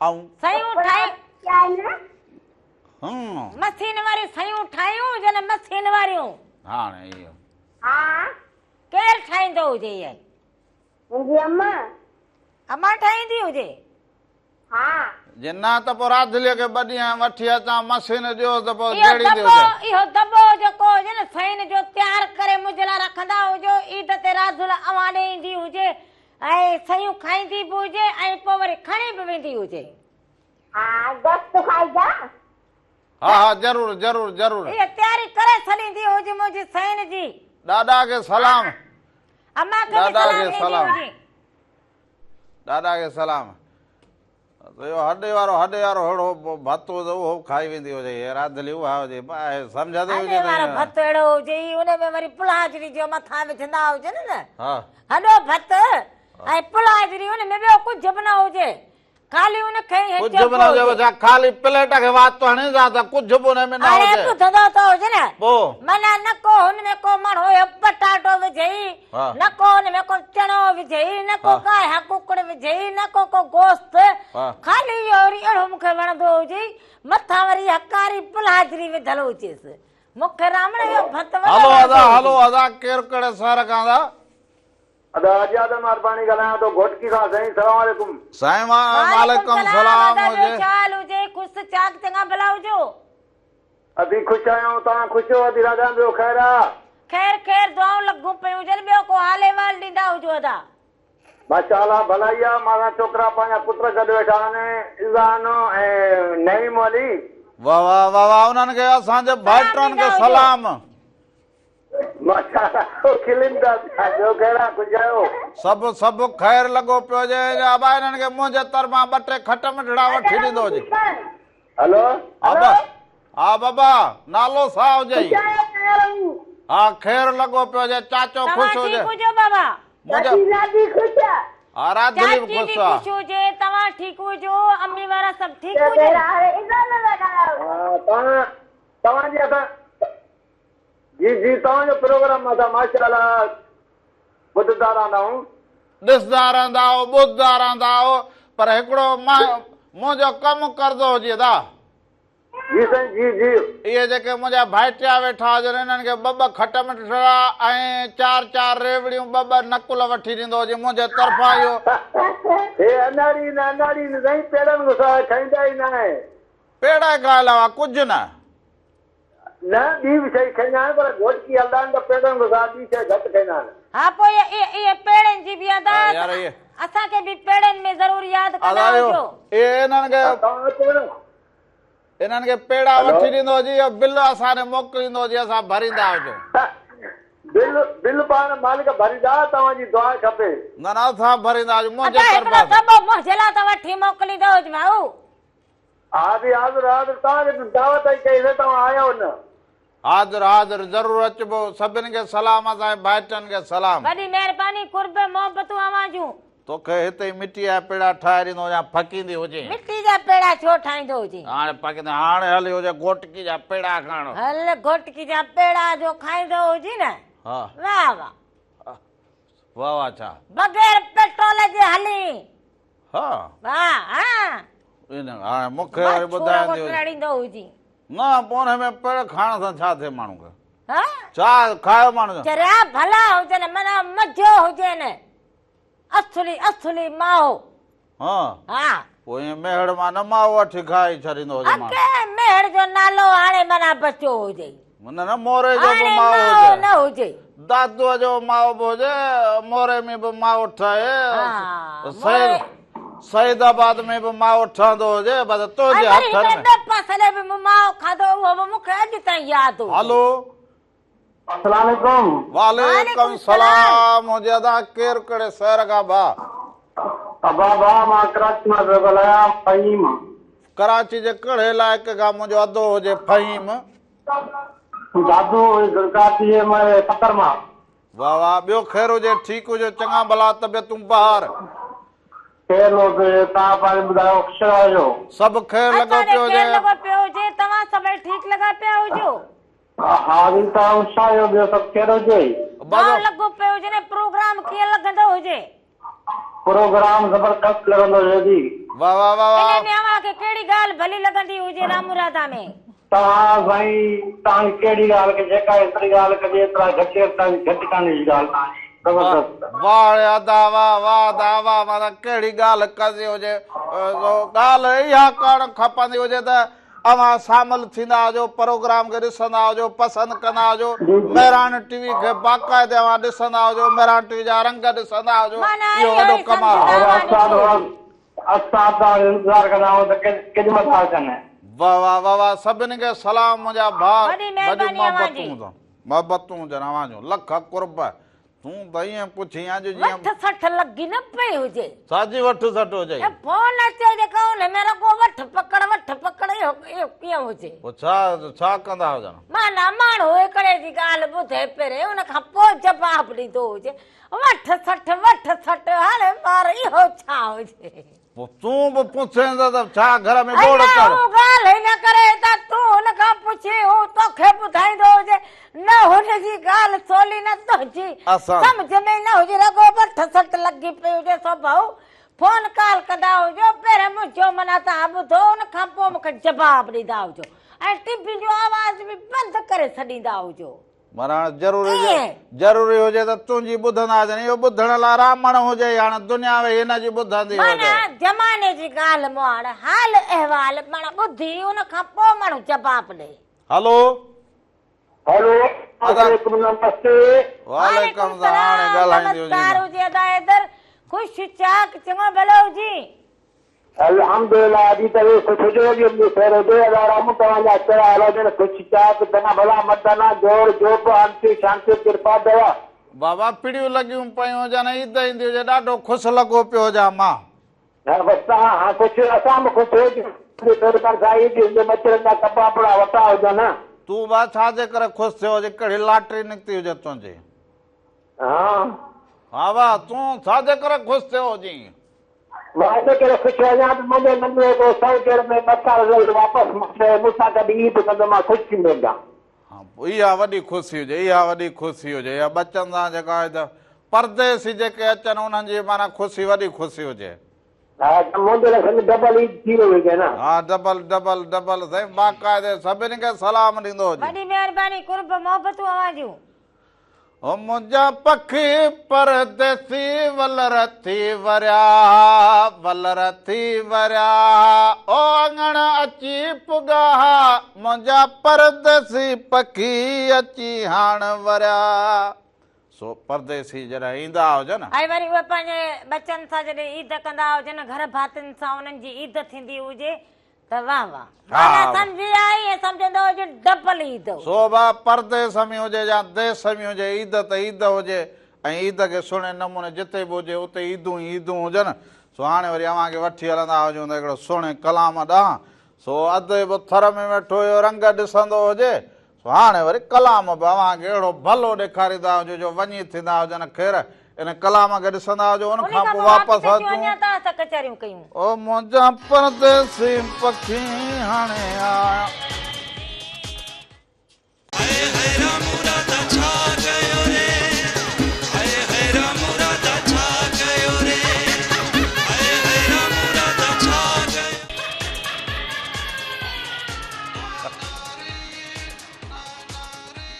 ائون. سيون ٺاهيون. مسين واريون سيون ٺاهيون هجن مسين واريون. هاڻي اهو. ها. ڪير ٺاهيندو هجي اهي؟ منهنجي امان. امان ٺاهيندي هجي؟ ها. ها. جي نه ته پوء راڌليء کي ٻه ڏينهن وٺي اچان، مشين ڏيوس ته پوء اهو جهڙيندي دٻو، هجي. اهو دٻو جيڪو هجي نه سئين جو تيار ڪري منهنجي لاء رکندا هجو، عيد تي راڌل اوهان ڏي ايندي هجي ۽ سيون کائيندي به هجي ۽ پوء وري کڻي به ويندي هجي. ها گوشت کائجا. ها ها ضرور ضرور ضرور. اها تياري ڪري ڇڏيندي هجي منهنجي سئين جي. ڏاڏا کي سلام. امان کي به ڏاڏا سلام کي ڏيندي سلام. هجي. ڏاڏا کي سلام. اهو هڏي وارو هڏي وارو ههڙو ڀت هجي اهو به کائي ويندي هجي هي راڌلي اها هجي سمجهندي هجي هڏي وارو ڀت اهڙو هجي ان ۾ وري پلاجري جو مٿان وجهندا هجن نه ها هڏو ڀت ۽ پلاجري ان ۾ ٻيو ڪجهه به نه هجي خالي ان کي ئي ڪجهه به نه هجي ڇا خالي پليٽ کي وات هڻي ٿا ته ڪجهه به ان ۾ نه هاڻي هجي. ٻڌندو ته هجي نه. پوء؟ معنيٰ نه ڪو هن ۾ ڪو ماڻهو اهو پٽاٽو وجهئي، نه ڪو ان ۾ ڪو چڻو وجهئي، نه ڪو ڪاهيا ڪڪڙ وجهئي، نه ڪو ڪو گوشت. خالي اهو وري اهڙو مون کي وڻندو هجي، مٿان وري اها ڪاري پلاجري وڌل هجيس. مون کي رامڻ اهو ڀت وڏو هلو وڻندو ادا هجي. هلو ادا ڪير ڪهڙي شهر کان ادا؟ ادا اجاد مهرباني ڳالهايان ٿو گهوٽڪي کان سائين سلام عليڪم. سائين وعليڪم وعليڪم سلام سلام ادا ٻيو هجي. ڇا حال هجي خوش چاڪ چڱا ڀلا هجو. اسين خوش آهيون توهان خوش هو ادي راڌا ٻيو خير آ. خير خير دعائون لڳون پيون هجن ٻيو ڪو حال احوال ڏيندا هجو ادا. ماشاءالله ڀلائي آ مان سان ڇوڪرا پنهنجا پٽ گڏ ويٺا آهن اذان ۽ نعيم علي. واه واه واه واه انهن کي اسان جي سلام ڀائٽن ڏيندا کي هجو. سلام. ماشاءالله کلن ٿا پيا ٻيو خير آ خوش آهيو. سڀ سڀ خير لڳو پيو هجي ابا انهن کي منهنجي طرفان ٻه ٽي کٽ مٺڙا وٺي ڏيندو هجي. هلو. ها ها بابا نالو ڇا هجئي. ها خير لڳو پيو هجي چاچو خوش توهان هجي. ٺيڪ هجو بابا. منهنجا چاچي خوش آ. ها راڌلي به چاچي خوش به آ. خوش هجي توهان ٺيڪ هجو امي وارا سڀ ٺيڪ هجن. ها توهان توهان جي اسان جي جي توهان جو پروگرام اسان ماشاءالله ٻڌندا رهندا آهيون. ڏسندا رهندا آهيو ٻڌندا رهندا آهيو پر هڪڙو منهنجو ڪم قرضو هجي ادا. جي سائين جي جي. اهي جيڪي منهنجا ڀائٽيا ويٺا هجن انهن کي ٻه ٻه کٽ مٺڙا ۽ چار چار ريوڙيون ٻه ٻه نقل وٺي ڏيندو هجي منهنجي طرفان اهو. هي اناڙي نه اناڙي نه سائين پيڙن کان سواء کائيندا ئي ناهن. پيڙا کان علاوه ڪجهه نه. نه ٻي به شيء کائيندا آهن پر گهوٽڪي هلندا آهن ته پيڙن کان سواء ٻي شيء گهٽ کائيندا آهن. ها پوء اهي پيڙن جي به ادا يار اهي اسان کي به پيڙن ۾ ضرور ياد ادا ڪندا اهو هجو. اهي انهن کي توهان اچو نه. انهن کي پيڙا هلو. وٺي ڏيندو هجي اهو بل اسان ڏي موڪليندو هجي اسان ڀريندا هجون. بل بل پاڻ مالڪ ڀريندا توهان جي دعا کپي. نه نه اسان ڀريندا هجون منهنجي ادا هڪڙو طرفان. دٻو منهنجي لاء ته وٺي موڪليندو هج ڀائو. حاضر حاضر حاضر توهان کي ته دعوت ئي ڪئي سي توهان آيو نه. حاضر حاضر ضرور اچبو سڀن کي سلام اسان جي ڀائٽن کي سلام. وڏي مهرباني قرب محبتون اوهان جون. توکي هتي ئي مٽي جا پيڙا ٺاهي ڏيندو هجان ڦڪيندي هجين. مٽي جا پيڙا ڇو ٺاهيندو هجين. هاڻي ڦڪيندي هاڻي هلي هجي گهوٽڪي جا پيڙا کائڻ. هل گهوٽڪي جا پيڙا جو کائيندو هجين نه. ها. واه واه. واه واه ڇا. بغير پيٽرول جي هلين. ها. ها ها. ان هاڻي مون کي وري ٻڌائيندي هجي. رڙيندو هجي. نه پوء ان ۾ پڙ کائڻ سان ڇا ٿئي ماڻهو کي. ها. ڇا کايو ماڻهو. چريا ڀلا هجن معنيٰ مزو هجين. اصلي اصلي مائو. ها. ها. پوء ائين ميهڙ مان نه مائو وٺي کائي ڇڏيندو هجي ماڻهو. اڳي ميهڙ جو نالو هاڻي معنيٰ بچيو هجي. نه نه موري جو به هاڻي مائو مائو هجي. نه هجي. دادوء جو مائو به هجي، موري ۾ به مائو ٺهي، ها، سيد سيد آباد ۾ به مائو ٺهندو هجي، بس تنهنجي ۽ وري هٿن هڪڙي ۾. ٻئي پاسي ڏي به مون مائو کاڌو، اهو به مون کي اڄ تائين ياد هجي. هلو. السلام عليڪم. وعليڪم السلام هجي ادا ڪير ڪهڙي شهر کان ڀاء. ابا ڀاء مان ڪراچي مان پيو ڳالهايان فهيم. ڪراچي جي ڪهڙي علائقي کان منهنجو ادو هجي فهيم. دادو ڪراچي جي سکر مان. واه واه ٻيو خير هجي ٺيڪ هجو چڱا ڀلا طبيعتون بهار. خير لڳو پيو هجي توهان پنهنجو ٻڌايو خوش رهجو. سڀ خير لڳو اسان ڏي پيو هجي. خير لڳو پيو هجي توهان سڀئي ٺيڪ لڳا پيا هجو. ها جي توهان خوش آهيو ٻيو سڀ خير هجي. دعائون لڳو پيو هجي نه پروگرام ڪيئن لڳندو هجي. پروگرام زبردست لڳندو هجي جي. واه واه واه واه. انهي ۾ اوهان کي ڪهڙي ڳالهه ڀلي لڳندي هجي رامو راڌا ۾. توهان سائين توهان کي ڪهڙي ڳالهه ڪجي جيڪا ايتري ڳالهه ڪجي ايترا گهٽ گهٽ ڪانهي ڳالهه توهان جي. زبردست. واهه ڙي ادا واهه واهه ادا واهه معنيٰ ڪهڙي ڳالهه ڪندي هجي ڳالهه اها ڪرڻ کپندي هجي ته اوهان شامل ٿيندا هجو پروگرام کي ڏسندا هجو پسند ڪندا هجو مهراڻ ٽي وي کي باقاعدي اوهان ڏسندا هجو مهراڻ ٽي وي جا رنگ ڏسندا هجو معنيٰ اهو اهو وڏو ئي ڪمال آهي. سمجهندا استاد استاد توهان جو انتظار ڪندا آهيون ته ڪيڏي مهل ٿا اچن. واهه واهه واهه واهه سڀني کي سلام منهنجا ڀاء وڏي وڏيون مهرباني اوهان جي. محبتون هجن محبتون هجن اوهان جون لک قرب تون ته ائين پڇين ها جو جيئن. وٺ سٺ لڳي نه پئي هجي. ڇا جي وٺ سٺ هجئي؟ اي فون اچي جيڪا ان ۾ رڳو وٺ پڪڙ وٺ پڪڙ اهو اهو ڪيئن هجي؟ پوء ڇا ڇا ڪندا هجن؟ معنيٰ ماڻهو هڪڙي جي ڳالهه ٻڌي پهرين ان کان پوء جواب ڏيندو هجي. وٺ سٺ وٺ سٺ هاڻي مار اهو ڇا هجي؟ پوء تون به پڇين ته ڇا گهر ۾ ٻوڙ اڃا ڪر. هو ڳالهه ئي نه ڪري ته تون هن کان پڇين هو توکي ٻڌائيندو هجي نه هن جي ڳالهه سولي نه تنهنجي سمجهه ۾ نه هجي رڳو وٺ سٽ لڳي پئي هجي سو ڀائو فون ڪال ڪندا هجو پهرين منهنجو معنيٰ توهان ٻڌو ان کان پوء مون کي جواب ڏيندا هجو ۽ ٽي وي جو آواز به بند ڪري ڇڏيندا هجو. پر هاڻ ضروري ضروري هجي ته تنهنجي ٻڌندا هجن اهو ٻڌڻ لاء رامڻ هجي هاڻ دنيا ويهي هن جي ٻڌندي هجي. معنيٰ زماني جي ڳالهه مهاڙ حال احوال معنيٰ ٻڌي ان کان پوء ماڻهو جواب ڏئي. هلو. هلو السلام نمستي. وعليڪم سلام هاڻي ڳالهائيندي هجين. نمسڪار هجي ادا حيدر خوش چاڪ چڱو ڀلو هجين. الحمدلله ادي طبيعت خوش هجي ادي ادي خير هجي ادا رامو توهان جا ڪهڙا حال هجن خوش چاڪ چڱا ڀلا مردانا جوڙ جوپ آنتي شانتي ڪرپا ديا. بابا پڙيون لڳيون پيون هجن عيد ايندي هجي ڏاڍو خوش لڳو پيو هجان مان. ها بس توهان ها خوش اسان به خوش هجون ادي مهربان سائين عيد هجي ٻچڙن جا ڪپڙا وتا هجن. تون با ڇا جي ڪري خوش ٿيو هجي ڪهڙي لاٽري نڪتي هجي تنهنجي. ها. ها با تون ڇا جي ڪري خوش ٿيو هجين. مان ان ڪري خوش آهيان ته منهنجو ننڍڙو هڪڙو سئو ڏيڍ ۾ ٻه سال رهي واپس موٽيو مون سان گڏ عيد ڪندو مان خوش ٿيندو هجان. ها پوء اها وڏي خوشي هجي اها وڏي خوشي هجي اها ٻچن سان جيڪا آهي ته پرديسي جيڪي اچن انهن جي معنيٰ خوشي وڏي خوشي هجي. ها ته منهنجي لاء سمجهه ڊبل عيد ٿي وئي هجي نه. ها ڊبل ڊبل ڊبل سائين باقاعدي سڀني کي سلام ڏيندو هجي. وڏي مهرباني قرب محبتون اوهان جون. او منهنجا پکي پرديسي ولر ٿي وريا ولر ٿي وريا او اڱڻ اچي پڳا منهنجا پرديسي پکي اچي هاڻ وريا سو پرديسي جڏهن ايندا هجن. ۽ وري اهي پنهنجي ٻچن سان جڏهن عيد ڪندا هجن گهر ڀاتين سان انهن جي عيد ٿيندي هجي ته واه واه معنيٰ سمجهي آئي ۽ سمجهندو هجي ڊبل عيد هجي. سو به پرديس ۾ هجي يا ديس ۾ هجي عيد ته عيد هجي ۽ عيد کي سهڻي نموني جتي به هجي اتي عيدون ئي عيدون هجن. سو هاڻي وري اوهان کي وٺي هلندا هجون ته هڪڙو سهڻي ڪلام ڏانهن. سو اڌ به ٿر ۾ ويٺو اهو رنگ ڏسندو هجي. سو هاڻي وري ڪلام به اوهان کي اهڙو ڀلو ڏيکاريندا هجون جو وڃي ٿيندا هجن خير ان ڪلام کي ڏسندا هجو ان کان پوء واپس اچون. او منهنجا پرديسي پکي هاڻي آيا.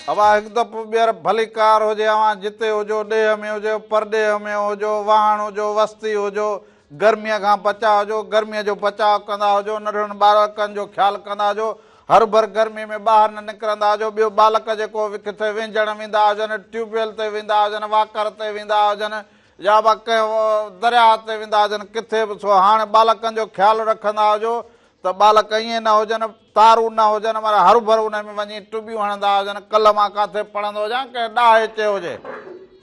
اوهان هڪ دفعو ٻيهر ڀليڪار هجي اوهان جتي هجو ڏيهه ۾ هجو پرڏيهه ۾ هجو واهڻ هجو وستي هجو گرميء کان بچاء هجو گرميء جو بچاء ڪندا هجو ننڍڙن ٻالڪن جو خيال ڪندا هجو هر ڀر گرمي ۾ ٻاهر نه نڪرندا هجو ٻيو ٻالڪ جيڪو ڪٿي وهنجڻ ويندا هجن ٽيوب ويل تي ويندا هجن واڪر تي ويندا هجن يا به ڪنهن درياهه تي ويندا هجن ڪٿي به سو هاڻي ٻالڪن جو خيال رکندا هجو ته ٻالڪ ائين نه هجن، تارون نه هجن، معنيٰ هروڀرو انهن ۾ وڃي ٽٻيون هڻندا هجن، ڪل مان ڪاٿي پڙهندو هجان، ڪنهن ڏاهي چيو هجي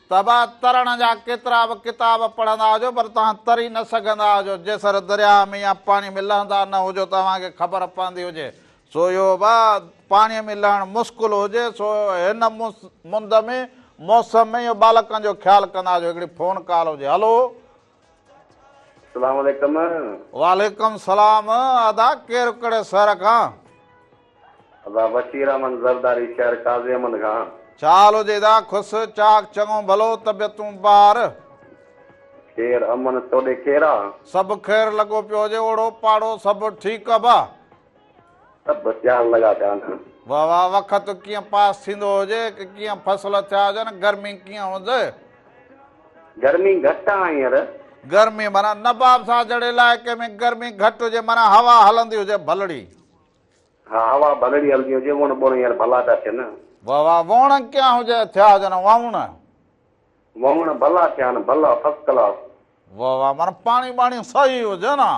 ته ڀا ترڻ جا ڪيترا به ڪتاب پڙهندا هجو پر توهان تري نه سگهندا هجو، جيسر درياهه ۾ يا پاڻي ۾ لهندا نه هجو ته اوهان کي خبر پوندي هجي، سو اهو ڀا پاڻيء ۾ لهڻ مشڪل هجي، سو هن مند ۾ موسم ۾ اهو ٻالڪن جو خيال ڪندا هجو، هڪڙي فون ڪال هجي، هلو. السلام عليڪم. وعليڪم سلام ادا ڪير ڪهڙي شهر کان. ادا بشير احمد زرداري شهر قاضي احمد کان. ڇا حال هجي ادا خوش چاڪ چڱو ڀلو طبيعتون بهار. خير امن توڏي خير آ. سڀ خير لڳو پيو هجي اوڙو پاڙو سڀ ٺيڪ ابا. سڀ تيار لڳا پيا آهن. واه واه وقت ڪيئن پاس ٿيندو هجي ڪيئن فصل ٿيا هجن گرمي ڪيئن هوندي. گرمي گهٽ آ هينئر. گرمي معنيٰ نواب شاهه جهڙي علائقي ۾ گرمي گهٽ هجي معنيٰ هوا هلندي هجي ڀلڙي. ها هوا ڀلڙي هلندي هجي ووڻ ٻوڻ هينئر ڀلا پيا ٿين. واه واه ووڻ ڪيان هجي ٿيا هجن ووڻ. ووڻ ڀلا ٿيا آهن ڀلا فرسٽ ڪلاس. واه واه معنيٰ پاڻي ٻاڻي صحيح هجي نه.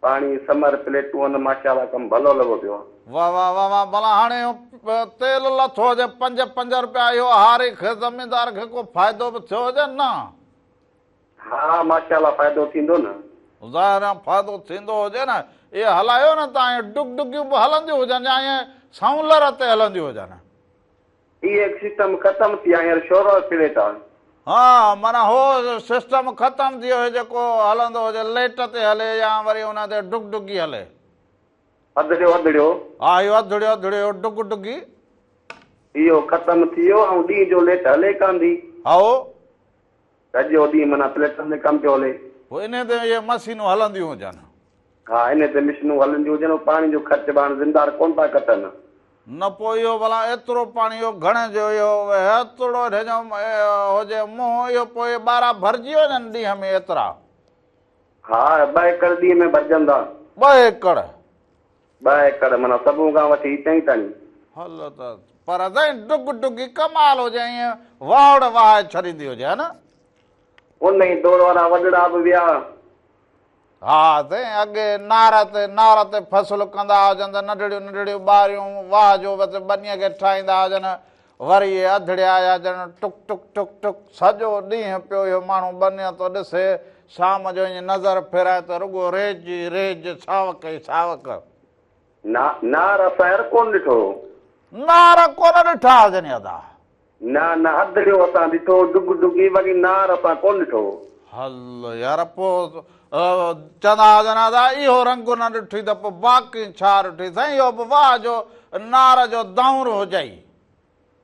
پاڻي سمر پليٽون ماشاءالله ڪم ڀلو لڳو پيو آ. واه واه واه واه ڀلا هاڻي اهو تيل لٿو هجي پنج پنج رپيا اهو هاري کي زميندار کي ڪو فائدو به ٿيو هجي نه. ها ماشاءالله فائدو ٿيندو نه. ظاهر آ فائدو ٿيندو هجي نه اهي هلايو نه تان اهي ڊگ ڊگيون به هلنديون هجن يا ائين سئونلر تي هلنديون هجن. اهي سسٽم ختم ٿي ويا هينئر شورو پليٽ آ. ها معنيٰ هو سسٽم ختم ٿي ويو جيڪو هلندو هجي ليٽ تي هلي يا وري ان تي ڊگ ڊگي هلي. اڌڙيو اڌڙيو. ها اهو اڌڙيو اڌڙيو ڊگ ڊگي. اهو ختم ٿي ويو ۽ ڏينهن جو ليٽ هلي ڪانه ٿي. هائو. سڄو ڏينهن معنيٰ پليٽن تي ڪم پيو هلي. پوء انهي تي اهي مشينون هلنديون هجن. ها انهي تي مشينون هلنديون هجن ۽ پاڻي جو خرچ به هاڻ زميندار ڪونه ٿا ڪٽن. نه پوء اهو ڀلا ايترو پاڻي اهو گهڻي جو اهو هيتڙو هن جو هجي منهن اهو پوء ٻارا ڀرجي وڃن ڏينهن ۾ ايترا. ها ٻه ايڪڙ ڏينهن ۾ ڀرجن ٿا. ٻه ايڪڙ. ٻه ايڪڙ معنيٰ صبح کان وٺي چئين تائين. هل ته پر سائين ڊگ ڊگي ڪمال هجي ائين واهڙ وهائي ڇڏيندي هجي ها نه. انهي دور وارا وڏڙا به ويا. ها سائين اڳي نار تي نار تي فصل ڪندا هجن ته ننڍڙيون ننڍڙيون ٻاريون واهه جو بس ٻنيء کي ٺاهيندا هجن وري اهي اڌڙيا آيا ڄڻ ٽڪ ٽڪ ٽڪ ٽڪ سڄو ڏينهن پيو اهو ماڻهو ٻنيء تي ڏسي شام جو ائين نظر ڦيرائي ته رڳو ريج ئي ريج ساوڪ ئي ساوڪ. نار اسان يار ڪونه ڏٺو. نار ڪونه ڏٺا هجن ادا. نه نه اڌڙيو اسان ڏٺو ڊگ ڊگي باقي نار اسان ڪونه ڏٺو. هل يار پوء چوندا هجن ادا اهو رنگ نه ڏٺي ته پوء باقي ڇا ڏٺي سائين اهو به واهه جو نار جو دئونر هجئي.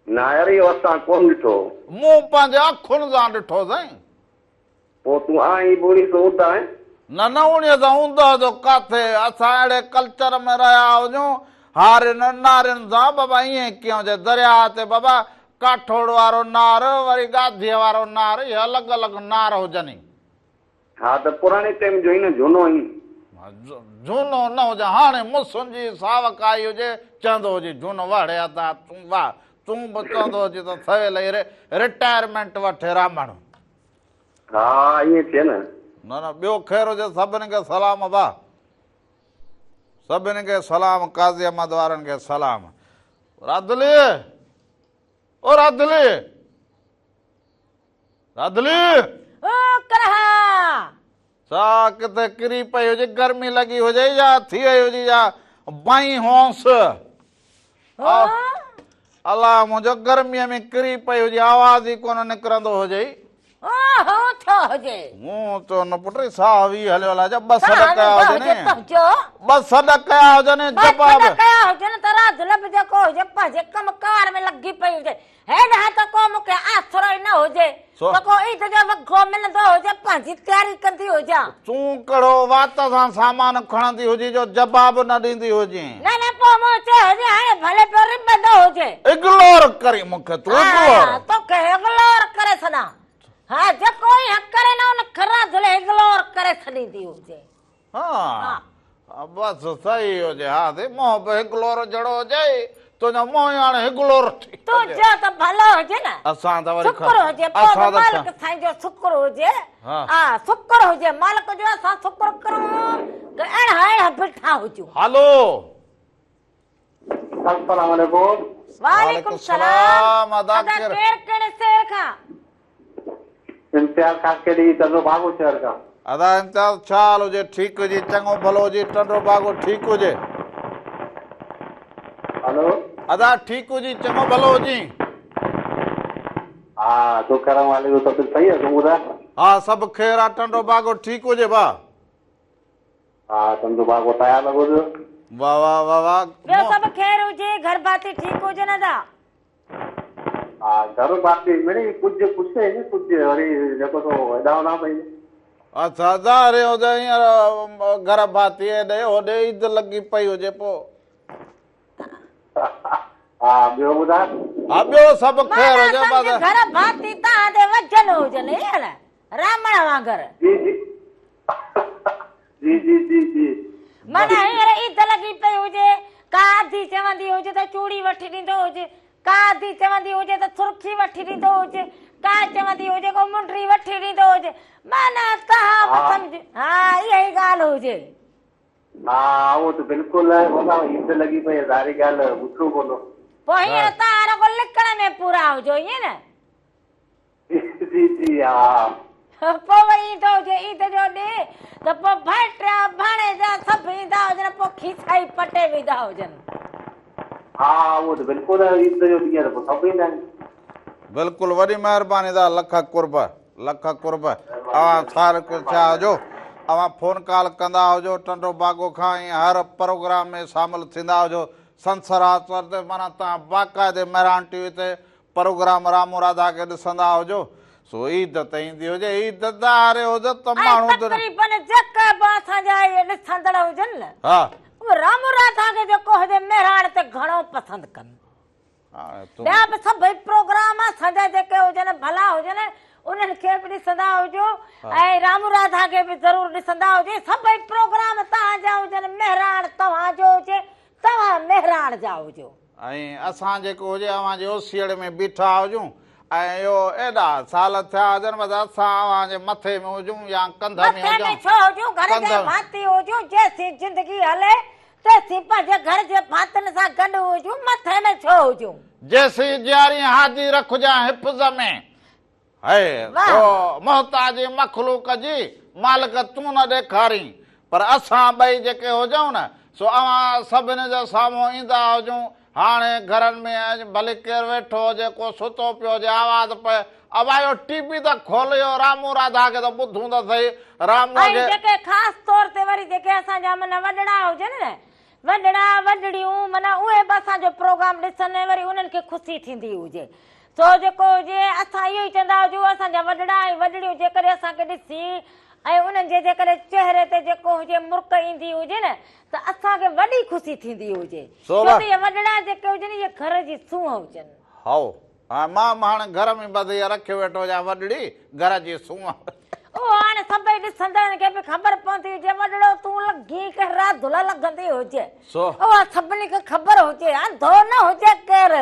نه يار اهو اسان ڪونه ڏٺو. مون پنهنجي اکين سان ڏٺو سائين. پوء تون آهين به اڻيهه سو اوندهه آهين. نه نه اڻيهه سو اوندهه جو ڪاٿي اسان اهڙي ڪلچر ۾ رهيا هجون هارين نارين سان بابا ائين ڪيئن هجي درياهه تي بابا ڪاٺوڙ وارو نار وري ڳاڌيء وارو نار اهي الڳ الڳ نار هجن ئي. ها ته پراڻي ٽيم جو ئي نه جهونو ئي. جهونو نه هجي هاڻي مسن جي ساوڪ آئي هجي چوندو هجي جهونو واهڙي ادا تون واهه تون به چوندو هجي ته سويل ئي رٽائرمينٽ وٺي رامڻ. ها ائين ٿئي نه. نه نه ٻيو خير هجي سڀني کي سلام ابا سڀني کي سلام قاضي احمد وارن کي سلام راڌلي او راڌلي راڌلي او ڪرها سا ڪٿي ڪري پئي هجي گرمي لڳي هجي يا ٿي وئي هجي يا بائين هونس الله منهنجو گرميء ۾ ڪري پئي هجي آواز ئي ڪونه نڪرندو هجئي. هو ٿيو هجي. مون چيو نه پٽ ساهه وي هليو الائي ڇا ٻه سڏ ڪيا هجن ٻه سڏ ڪيا هجن جواب. ٻه سڏ ڪيا هجن ته راڌل به جيڪو هجي پنهنجي ڪم ڪار ۾ لڳي پئي هجي. هيڏانهن ته ڪو مون کي آسرو ئي نه هجي ته ڪو عيد جو وڳو ملندو هجي، پنهنجي تياري ڪندي هجان. تون ڪهڙو وات سان سامان کڻندي هجين جو جواب نه ڏيندي هجين. نه نه پوء مون چيو هجي هاڻي ڀلي پيو رٻندو هجي. اگلور ڪرين مون کي تون اگلور. ها توکي اگلور ڪري ڇڏان. ها جيڪو ائين ڪري نه ان کي راڌل اگلور ڪري ڇڏيندي هجي. ها بس صحيح هجي ها سي منهن به هگلور جهڙو هجي تنهنجو منهن ئي هاڻي هگلور ٿي تنهنجو ته ڀلو هجي نه اسان ته وري شڪر هجي پوء به مالڪ سائين جو شڪر هجي ها شڪر هجي مالڪ جو اسان شڪر ڪرون ته اهڙا اهڙا بيٺا هجون. هلو. السلام عليڪم. وعليڪم السلام ادا ڪير ڪهڙي شهر کان. امتياز خاصخيلي ٽنڊو باگو شهر کان. ادا امتياز ڇا حال هجي ٺيڪ هجي چڱو ڀلو هجي ٽنڊو باگو ٺيڪ هجي. هلو. ادا ٺيڪ هجي چڱو ڀلو هجي. ها تو ڪرم والي جو سڀ صحيح آ تون ٻڌاء. ها سڀ خير آ ٽنڊو باگو ٺيڪ هجي ڀا. ها ٽنڊو باگو تيار لڳو پيو. واه واه واه واه. ٻيو سڀ خير هجي گهر ڀاتي ٺيڪ هجن ادا. ها گهر ڀاتي مڙئي ڪجهه خوش آهن ڪجهه وري جيڪو سو هيڏانهن هوڏانهن پئي. اڇا ظاهر هجي هينئر گهر ڀاتي هيڏي هوڏي عيد لڳي پئي هجي پو. ها ٻيو ٻڌاء. ها ٻيو سڀ خير هجي معنيٰ بس. سمجهه گهر ڀاتي توهان جي وجهه مگن هجن ائين نه رامڻ وانگر. جي جي جي جي جي جي. معنيٰ هينئر عيد لڳي پئي هجي، ڪا ادي چوندي هجي ته چوڙي وٺي ڏيندو هجي، ڪا ادي چوندي هجي ته سرخي وٺي ڏيندو هجي، ڪا چوندي هجي ڪو منڊري وٺي ڏيندو هجي، معنيٰ توهان به سمجهه ها اها ئي ڳالهه هجي. ها اهو ته بلڪل آهي معنيٰ عيد لڳي پئي آهي ظاهري ڳالهه آهي ٻڌڻو پوندو. پوء هينئر توهان رڳو لڪڻ ۾ پورا هجو ائين نه؟ جي جي ها. پوء وري ايندو هجي عيد جو ڏينهن ته پوء ڀائٽيا ڀاڻيجا سڀ ايندا هجن پوء کيسا ئي پٽي ويندا هجن. ها اهو ته بلڪل آهي عيد جو ڏينهن ته پوء سڀ ايندا آهن. بلڪل وڏي مهرباني ادا لک قرب لک قرب اوهان سارڪ ٿيا هجو اوهان فون ڪال ڪندا هجو ٽنڊو باگو کان ۽ هر پروگرام ۾ شامل ٿيندا هجو سنسر آچر تي معنيٰ توهان باقاعدي مهراڻ ٽي وي تي پروگرام رامو راڌا کي ڏسندا هجو سو عيد ته ايندي هجي عيد ڌاري هجي ته ۽ ماڻهو تقريبن جيڪي به اسان جا اهي ڏسندڙ هجن نه ها اهي رامو راڌا کي جيڪو هجي مهراڻ تي گهڻو پسند ڪن. ٻيا به سڀئي پروگرام اسان جا جيڪي هجن ڀلا هجن انهن کي به ڏسندا هجو ۽ رامو راڌا کي به ضرور ڏسندا هجو سڀئي پروگرام توهان جا هجن مهراڻ توهان جو هجي توهان مهراڻ جا هجو. ۽ اسان جيڪو هجي اوهان جي اوسيئڙي ۾ بيٺا هجون ۽ اهو ايڏا سال ٿيا هجن بس اسان اوهان جي مٿي ۾ هجون يا ڪنڌ ۾ مٿي ۾ هجون ڇو هجون گهر ڪنڌ جا ڀاتي هجون جيسين زندگي هلي تيسين پنهنجي گهر جي ڀاتين سان گڏ هجون، مٿي ۾ ڇو هجون؟ جيسين جيارين هادي رکجان حفظ ۾، هي تو محتاجي مخلوق جي، مالڪ تون نه ڏيکارين، پر اسان ٻئي جيڪي هجون نه، سو اوهان سڀني جي سامهون ايندا هجون، هاڻي گهرن ۾ اڄ ڀلي ڪير ويٺو هجي، ڪو ستو پيو هجي، آواز پئي، ابا اهو ٽي وي ته کول، اهو رامو راڌا کي ته ٻڌون ته سهي، راموء ۽ کي. جيڪي خاص طور تي وري جيڪي اسان جا معنيٰ وڏڙا هجن نه، وڏڙا، وڏڙيون، معنيٰ اهي به اسان جو پروگرام ڏسن ۽ وري انهن کي خوشي ٿيندي هجي. سو جيڪو هجي، اسان اهو ئي چوندا هجون، اسان جا وڏڙا ۽ وڏڙيون جيڪڏهن اسان کي ڏسي ۽ انهن جي جيڪڏهن چهري تي جيڪو هجي مرڪ ايندي هجي نه ته اسان کي وڏي خوشي ٿيندي هجي. سو ڇو به. ته اهي وڏڙا جيڪي هجن اهي گهر جي سونهن هجن. هائو، ها مان به هاڻي گهر ۾ ٻڌي رکيو ويٺو هجان وڏڙي گهر جي سونهن. اهو هاڻي سڀئي ڏسندڙن کي به خبر پوندي هجي وڏڙو تون لڳين ڪنهن راڌل لڳندي هجي. سو. اها سڀني کي خبر هجي انڌو نه هجي ڪير.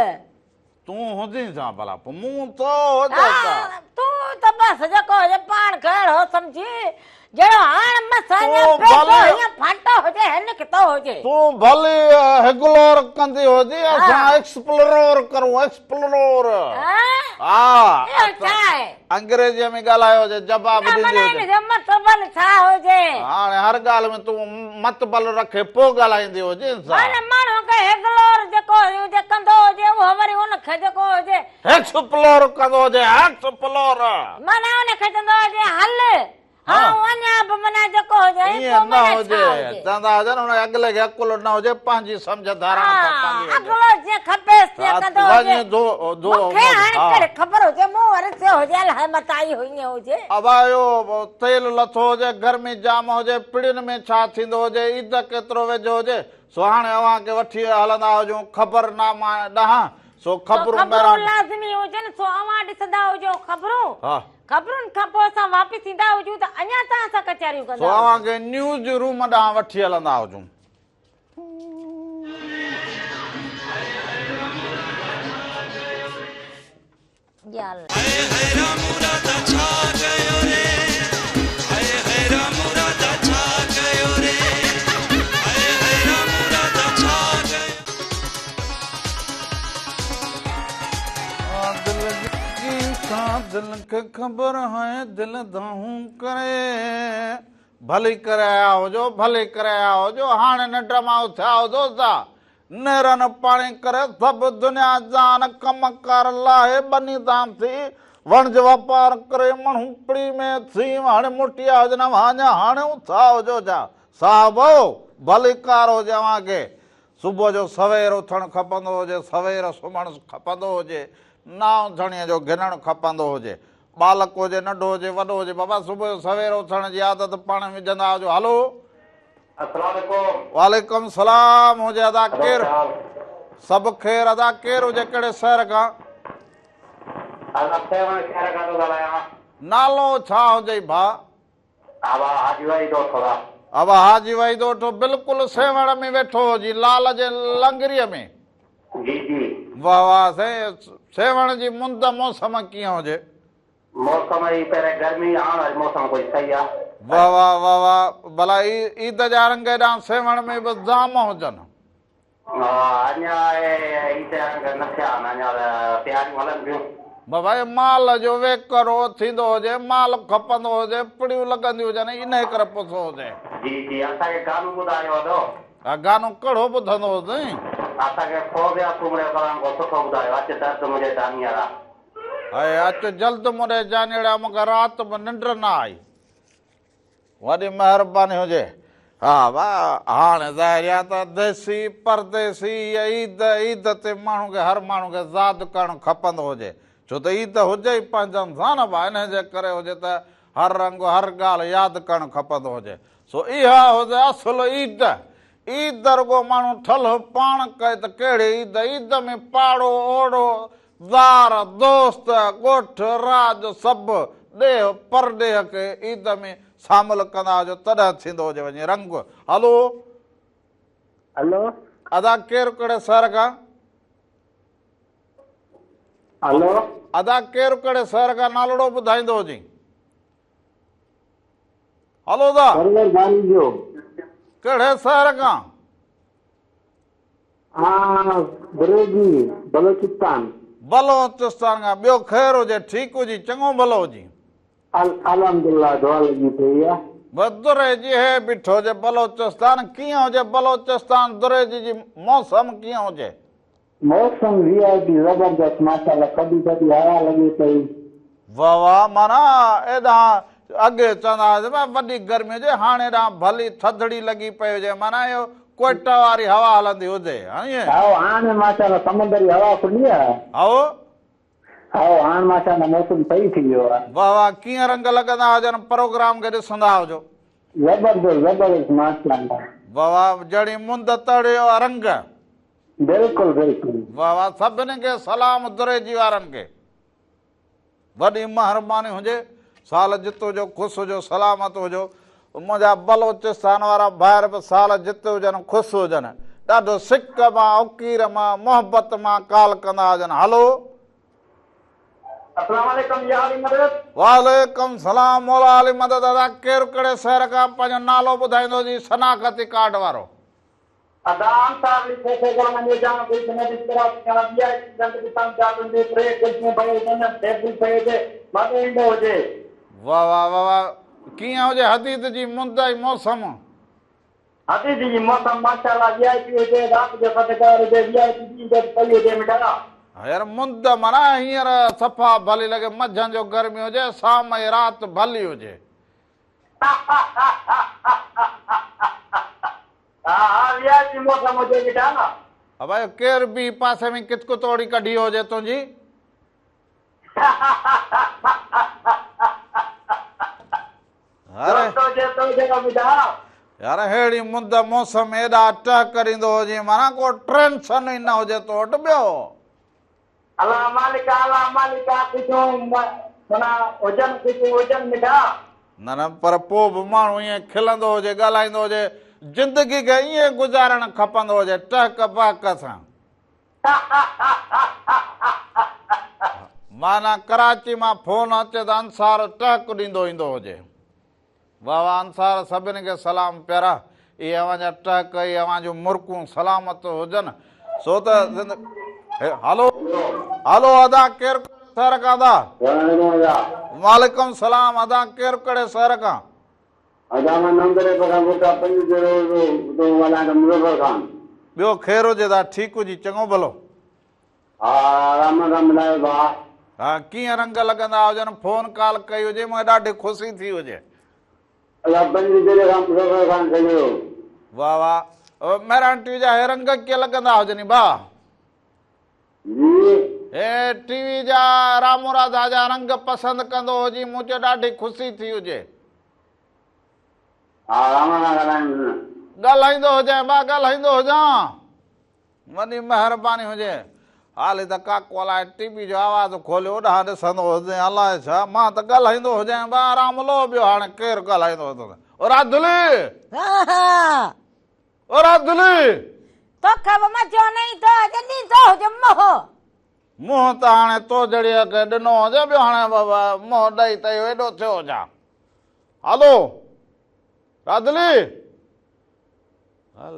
تون هوندين ڇا ڀلا پوء مون تو هجي ڇا. ها تون ته بس جيڪو هجي پاڻ کي اهڙو سمجهي جهڙو هاڻ مس اڃا تون بيٺو ڀلي هيئن ڦاٽو هجي هي نڪتو هجي. تون ڀلي هگلور ڪندي هجي اسان ها. ايڪسپلرور ڪرون ايڪسپلرور. ها ها اهو ڇا آهي؟ انگريزيء ۾ ڳالهايو هجي جواب نه ڏيندي معنيٰ هجي. ان جو مطبل ڇا هجي؟ هاڻي هر ڳالهه ۾ تون مطبل رکي پوء ڳالهائيندي هجين سا. معنيٰ ماڻهو کي هگلور جيڪو هجي ڪندو هجي اهو وري ان کي جيڪو هجي. ايڪسپلور ڪندو هجي ايڪسپلور. معنيٰ ان کي چوندو هجي هل آئون اڃا به معنيٰ جيڪو هجي ۽ ائين پوء نه معنيٰ هجي ڇا هجي. چوندا هجن ان اڳلي کي عقل نه هجي پنهنجي سمجهه ڌاران ها ٿا ڪندي هجي. اڳلو جيئن کپيس تيئن ڪندو هجي. وڃي ڌو ڌو مون کي هاڻي ها. ڪهڙي خبر هجي مون وري چيو هجي الائي متان اهو ائين هجي. ابا اهو تيل لٿو هجي گرمي جام هجي پڙين ۾ ڇا ٿيندو هجي عيد ڪيترو ويجهو هجي سو هاڻي اوهان کي وٺي هلندا هجون خبر ناما ڏانهن سو سو خبرون خبرون مهراڻ. لازمي هجن سو اوهان ڏسندا هجو خبرون. ها. خبرن کان پوء اسان واپس ايندا هجون ته اڃا توهان سان ڪچهريون سو ڪندا اوهان هجون. کي نيوز روم ڏانهن وٺي هلندا هجون. دل جي سان دل کي خبر هاء دل دانهون ڪري ڀلي ڪري آيا هجو ڀلي ڪري آيا هجو هاڻي ننڊ مان اٿيا هجو ته نيرن پاڻي ڪري سڀ دنيا جان ڪم ڪار لاهي ٻني تان ٿي وڻج واپار ڪري مڻهون پڙي ۾ ٿي هاڻي موٽي آيا هجن اوهان اڃا هاڻي اٿيا هجو ڇا صاحبو ڀليڪار هجي اوهان کي صبح جو سوير اٿڻ کپندو هجي، سوير سمهڻ کپندو هجي، نانء ڌڻيء جو گهنڻ کپندو هجي. ٻالڪ هجي، ننڍو هجي، وڏو هجي، بابا صبح جو سوير اٿڻ جي عادت پاڻ ۾ وجهندا هجو. هلو. السلام عليڪم. وعليڪم السلام هجي ادا ادا ڪير؟ ڇا حال؟ سڀ خير ادا ڪير هجي ڪهڙي شهر کان؟ ادا سيوهڻ شهر کان ٿو ڳالهايان. نالو ڇا هجئي ڀاء؟ ابا حاجي وحيد اوٺو دا. ابا حاجي وحيد اوٺو بلڪل سيوهڻ ۾ ويٺو هجي لال جي لنگريء ۾. جي جي. واه واه سائين سيوهڻ جي مند موسم ڪيئن هجي. موسم هي پهرين گرمي هاڻ وري موسم ڪجهه صحيح آ. واه واه واه واه ڀلا عيد جا رنگ هيڏانهن سيوهڻ ۾ به جام هجن. ها اڃا عيد جا رنگ نه ٿيا آهن اڃا ته تياريون هلن پيون. بابا اهي مال جو ويڪرو ٿيندو هجي مال کپندو هجي پڙيون لڳنديون هجن انهي ڪري پڇو هجي. جي جي اسان کي گانو ٻڌايو ادو. ها گانو ڪهڙو ٻڌندو هجين. اسان کي فوزيا سومري جو ڪلام ڪو سٺو ٻڌايو اچ درد منهنجي جانيئڙا. هاء اچ جلد مون ڏي جانيئڙا مونکي رات به ننڊ نه آئي. وڏي مهرباني هجي. ها ڀاء هاڻي ظاهر آ ته ديسي پرديسي هيء عيد عيد تي ماڻهو کي هر ماڻهو کي زاد ڪرڻ کپندو هجي ڇو ته عيد هجي ئي پنهنجن سان نه ڀاء انهي جي ڪري هجي ته هر رنگ هر ڳالهه ياد ڪرڻ کپندو هجي سو اها هجي اصل عيد عيد رڳو ماڻهو ٺلهه پاڻ ڪئي ته ڪهڙي عيد عيد ۾ پاڙو اوڙو يار، دوست، ڳوٺ، راڄ سڀ ڏيهه پرڏيهه کي عيد ۾ شامل ڪندا هجو تڏهن ٿيندو هجي وڃي رنگ. هلو. هلو. ادا ڪير ڪهڙي شهر کان. هلو. ادا ڪير ڪهڙي شهر کان نالڙو ٻڌائيندو هجين. هلو ادا. سرور بانيجو. ڪهڙي شهر کان. ها بريجي بلوچستان. بلوچستان کان ٻيو خير هجي ٺيڪ هجي چڱو ڀلو هجي. الحمدلله دعا لڳي پئي آ. بس دريجي هي بيٺو هجي بلوچستان ڪيئن هجي بلوچستان دريجي جي موسم ڪيئن هجي. موسم وي آء پي زبردست ماشاءالله ٿڌي ٿڌي هوا لڳي پئي. واه واه معنيٰ ايڏانهن اڳي چوندا هئاسين ڀاء وڏي گرمي هجي هاڻ ايڏانهن ڀلي ٿڌڙي لڳي پئي هجي معنيٰ اهو ڪوئٽا واري هوا هلندي هجي ائين. هائو هاڻ ماشاءالله سمندري هوا کلي آ. هائو. هائو هاڻ ماشاءالله موسم صحيح ٿي ويو آ. واه واه ڪيئن رنگ لڳندا هجن پروگرام کي ڏسندا هجو. زبردست زبردست ماشاءالله. واه واه جهڙي مند تهڙي رنگ. بلڪل بلڪل. واه واه سڀني کي سلام دريجي وارن کي. وڏي مهرباني هجي سال جت هجو خوش هجو سلامت هجو منهنجا بلوچستان وارا ڀائر به سال جت هجن خوش هجن ڏاڍو سڪ مان اڪير مان محبت مان ڪال ڪندا هجن هلو. السلام عليڪم يا علي مدد. وعليڪم سلام مولا علي مدد ادا ڪير ڪهڙي شهر کان پنهنجو نالو ٻڌائيندو جي شناختي ڪارڊ وارو. ادا انصار علي کوسو گل منجي جان گلشن جي طرح ٿيڻ وي آء پي رنگ ڏسڻ پيا تنهنجي پري ڪرسيون پئي هجن ٽيبل پئي هجي مزو ايندو هجي. واه واه واه واه ڪيئن هجي حديد جي مند ۽ موسم. حديد جي موسم ماشاءالله وي آء پي هجي رات جو ٿڌڪار هجي وي آء پي ڏينهن جو به پئي هجي مٺا. ها يار مند معنيٰ هينئر صفا ڀلي لڳي منجهند جو گرمي هجي شام ۽ رات ڀلي هجي. ها ها وي آء پي موسم هجي مٺا. ابا اهو ڪير بيهي پاسي ۾ ڪت ڪتوڙي ڪڍي هجي تنهنجي. دوست هجي تو جهڙو مٺا. يار ههڙي مند موسم ايڏا ٽهڪ ڏيندو هجين معنيٰ ڪو ٽينشن ئي نه هجي تو وٽ ٻيو. الله مالڪ آ الله مالڪ آ خوشيون معنيٰ هجن خوشيون هجن مٺا. نه نه پر پوء به ماڻهو ائين کلندو هجي ڳالهائيندو هجي زندگي کي ائين گذارڻ کپندو هجي ٽهڪ بهڪ سان. معنيٰ ڪراچي مان فون اچي ته انصار ٽهڪ ڏيندو ايندو هجي. واه واه انصار سڀني کي سلام پيارا اهي اوهان جا ٽهڪ اهي اوهان جون مرڪون سلامت هجن سو ته هلو هلو ادا ڪير شهر کان ادا. وعليڪم سلام ادا ڪير ڪهڙي شهر کان. ادا مان نوندري کان ڳوٺ پنج جهڙو ٿو ڳالهايان ته مظفر خان. ٻيو خير هجي ادا ٺيڪ هجي چڱو ڀلو. ها رام رام ملايو ڀاء. ها ڪيئن رنگ لڳندا هجن فون ڪال ڪئي هجي مونکي ڏاڍي خوشي ٿي هجي. ادا پنج ضلعي کان مظفر خان سڄو. واه واه مهراڻ ٽي وي جا هي رنگ ڪيئن لڳندا هجني ڀاء. جي. هي ٽي وي جا رامو راڌا جا رنگ پسند ڪندو هجي مون چيو ڏاڍي خوشي ٿي هجي. ها رام سان ڳالهائيندس. ڳالهائيندو هجين ڀاء ڳالهائيندو هجان. وڏي مهرباني هجي. حالي ته ڪاڪو الائي ٽي وي جو آواز کولي اوڏانهن ڏسندو هجين الائي ڇا، مان ته ڳالهائيندو هجين به راملو ٻيو هاڻي ڪير ڳالهائيندو هوندو. او راڌلي! او راڌلي! توکي به مزو نه ايندو هجي، ڏيندو هجي منهن. منهن ته هاڻي تو جهڙيء کي ڏنو هجي، ٻيو هاڻي منهن ڏئي ته اهو ايڏو ٿيو هجان. هلو! راڌلي! هل!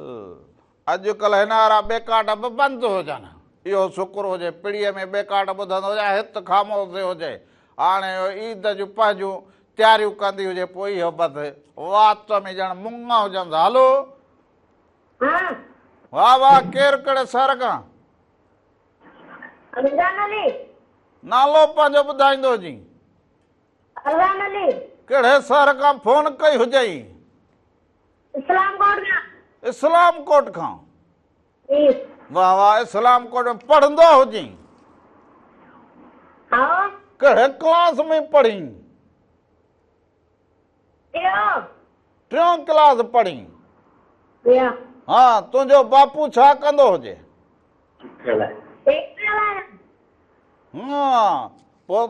اڄڪلهه هن وارا ٻيڪاٽ به بند هجن. اهو شڪر هجي پڙيء ۾ ٻيڪاٽ ٻڌندو هجان، هت خاموشي هجي. هاڻي اهو عيد جون پنهنجون تياريون ڪندي هجي پوء اهو بس وات ۾ ڄڻ مڱ هجنس. هلو! ها. واه واه ڪير ڪهڙي شهر کان؟ رمضان علي. نالو پنهنجو ٻڌائيندو هجين. رمضان علي. ڪهڙي شهر کان فون ڪئي هجئي؟ اسلام ڪوٽ کان. اسلام ڪوٽ کان. جي. واه واه اسلام ڪوٽ ۾ پڙهندو هجين؟ ها. ڪهڙي ڪلاس ۾ پڙهين؟ ٽيون. ٽيون ڪلاس پڙهين؟ جي. ها تنهنجو باپو ڇا ڪندو هجي؟ ٽيڪٽر وارو. ها پوء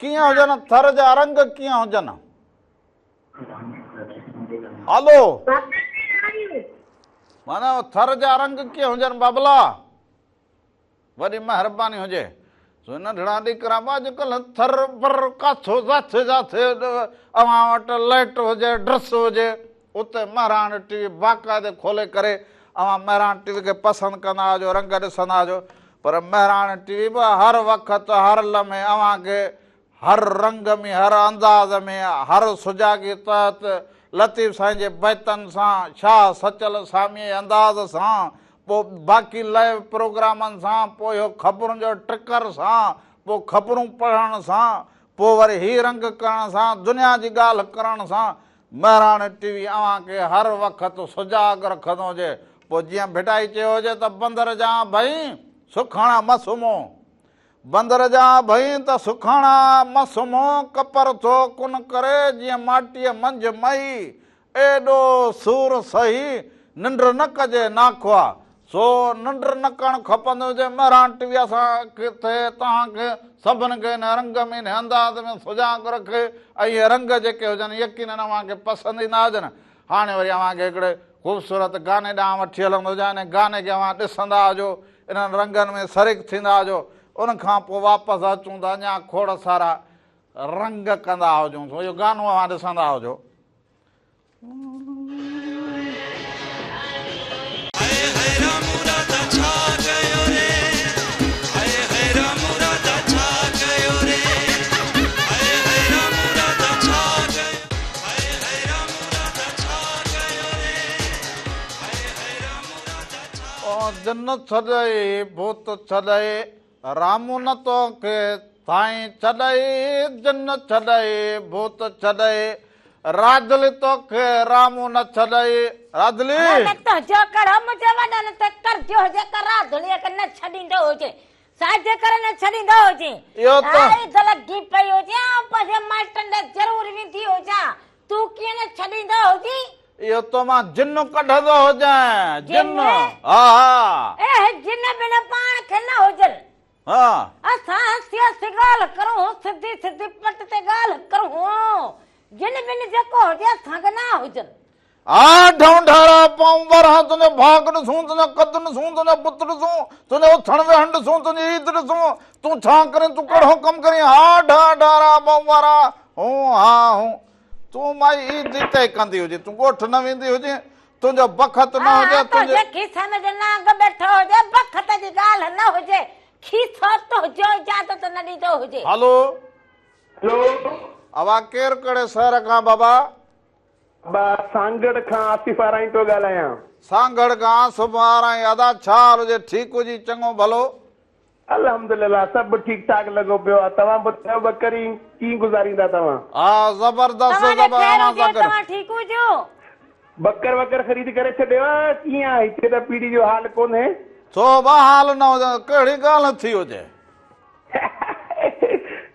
ڪيئن هجن ٿر جا رنگ ڪيئن هجن؟ هلو. معنيٰ ٿر جا رنگ ڪيئن هجن بابلا. وڏي مهرباني هجي. سو ننڍڙا ڏيڪرا به اڄڪلهه ٿر بر ڪاٿو جاٿي جاٿي اوهان وٽ لائٽ هجي ڊرس هجي اتي مهراڻ ٽي وي باقاعدي کولي ڪري اوهان مهراڻ ٽي وي کي پسند ڪندا هجو رنگ ڏسندا هجو پر مهراڻ ٽي وي به هر وقت هر لمحي اوهان کي هر رنگ ۾ هر انداز ۾ هر سجاڳي تحت لطيف سائين جي بيتن سان، شاهه سچل ساميء جي انداز سان، پوء باقي لائيو پروگرامن سان، پوء اهو خبرن جو ٽڪر سان، پوء خبرون پڙهڻ سان، پوء وري هي رنگ ڪرڻ سان، دنيا جي ڳالهه ڪرڻ سان، مهراڻ ٽي وي اوهان کي هر وقت سجاڳ رکندو هجي. پوء جيئن ڀٽائي چيو هجي ته بندر جان ڀئين، سکاڻا م سمهو. بندر جا ڀئين ته سکاڻا م سمهو، ڪپر ٿو ڪن ڪري، جيئن ماٽيء منجهه مئي، ايڏو سور سهي، ننڊ نه ڪجي ناکئا. سو ننڊ نه ڪرڻ کپندي هجي. مهراڻ ٽي وي اسان کي ٿئي، توهان کي، سڀن کي ان رنگ ۾ ان انداز ۾ سجاڳ رکي ۽ اهي رنگ جيڪي هجن يقينن اوهان کي پسند ايندا هجن. هاڻي وري اوهان کي هڪڙي خوبصورت گاني ڏانهن وٺي هلندو هجان. ان گاني کي اوهان ڏسندا هجو. انهن رنگن ۾ شريڪ ٿيندا هجو، ان کان پوء واپس اچون ته اڃا کوڙ سارا رنگ ڪندا هجون، سو اهو گانو اوهان ڏسندا هجو. جن ڇڏئي ڀوت ڇڏئي، رامو نه توکي سائين ڇڏئي، جن ڇڏئي ڀوت ڇڏئي، راڌلي توکي رامو نه ڇڏئي، راڌلي. نه تنهنجو ڪهڙو منهنجي وڏن تي قرض هجي ته راڌليء کي نه ڇڏيندو هجي، سا جيڪر نه ڇڏيندو هجين. اهو ته. عيد لڳي پئي هجي، آئون پنهنجي مائٽن ڏي ضرور ويندي هجان، تون ڪيئن نه ڇڏيندو هجين. اهو تو مان جن ڪڍندو هجين، جن. جن؟ ها ها. اهي جن بن پاڻ کي نه هجن. ها. اسان هسي هسي ڳالهه ڪرون، سڌي سڌي پٽ تي ڳالهه ڪرون. جن بن جيڪو هجي اسان کي نه هجن. آ ڍونڍارا پئون ورهان تنهنجو ڀاڳ ڏسون، تنهنجو قد ڏسون، تنهنجو بت ڏسون، تنهنجو اٿڻ ويهڻ ڏسون، تنهنجي عيد ڏسون، تون ڇا ڪرين، تون ڪهڙو ڪم ڪرين، ها ڍونڍارا پئون ورهان، هون ها هون. تون مائي عيد هتي ئي ڪندي هجين، تون ڳوٺ نه ويندي هجين، تنهنجو بخت نه هجي، ها تنهنجي. تنهنجي کيسي ۾ جي نانگ ٻيٺو هجي، بخت جي ڳالهه نه هجي، کيسو تنهنجو اجازت نه ڏيندو هجي. هلو. هلو. اوهان ڪير ڪهڙي شهر کان بابا؟ بابا سانگهڙ کان آصف آرائين پيو ڳالهايان. سانگهڙ کان آصف آرائين ادا ڇا حال هجي ٺيڪ هجي چڱو ڀلو. الحمدلله سڀ ٺيڪ ٺاڪ لڳو پيو آ توهان ٻڌايو ٻڪري ڪيئن گذاريندا توهان. ها زبردست توهان جي زبر خير اوهان هجي سان گڏ. توهان ٺيڪ هجو. ٻڪر وڪر خريد ڪري ڇڏيو آ ڪيئن آ هتي ته پيڙي جو حال ڪونهي. ڇو به حال نه هجي ڪهڙي ڳالهه ٿي هجي.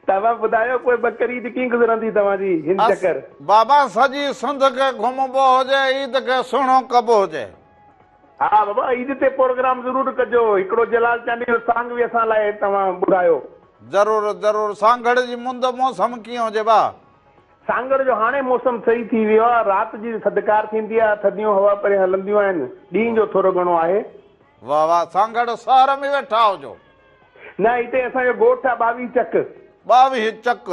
توهان ٻڌايو پوء ٻڪر عيد ڪيئن گذرندي توهان جي هن چڪر. بابا سڄي سنڌ کي گهمبو هجي عيد کي سهڻو ڪبو هجي. ها بابا عيد تي پروگرام ضرور ڪجو هڪڙو جلال چانڊيي جو سانگ به اسان لاء توهان ٻڌايو. ضرور ضرور سانگهڙ جي مند موسم ڪيئن هجي ڀا. سانگهڙ جو هاڻي موسم صحيح ٿي ويو آ رات جي ٿڌڪار ٿيندي آ ٿڌيون هوا پري هلنديون آهن ڏينهن جو ٿورو گهڻو آهي. واه واه سانگهڙ شهر ۾ ويٺا هجو. نه هتي اسان جو ڳوٺ آ 22 چڪ. 22 چڪ.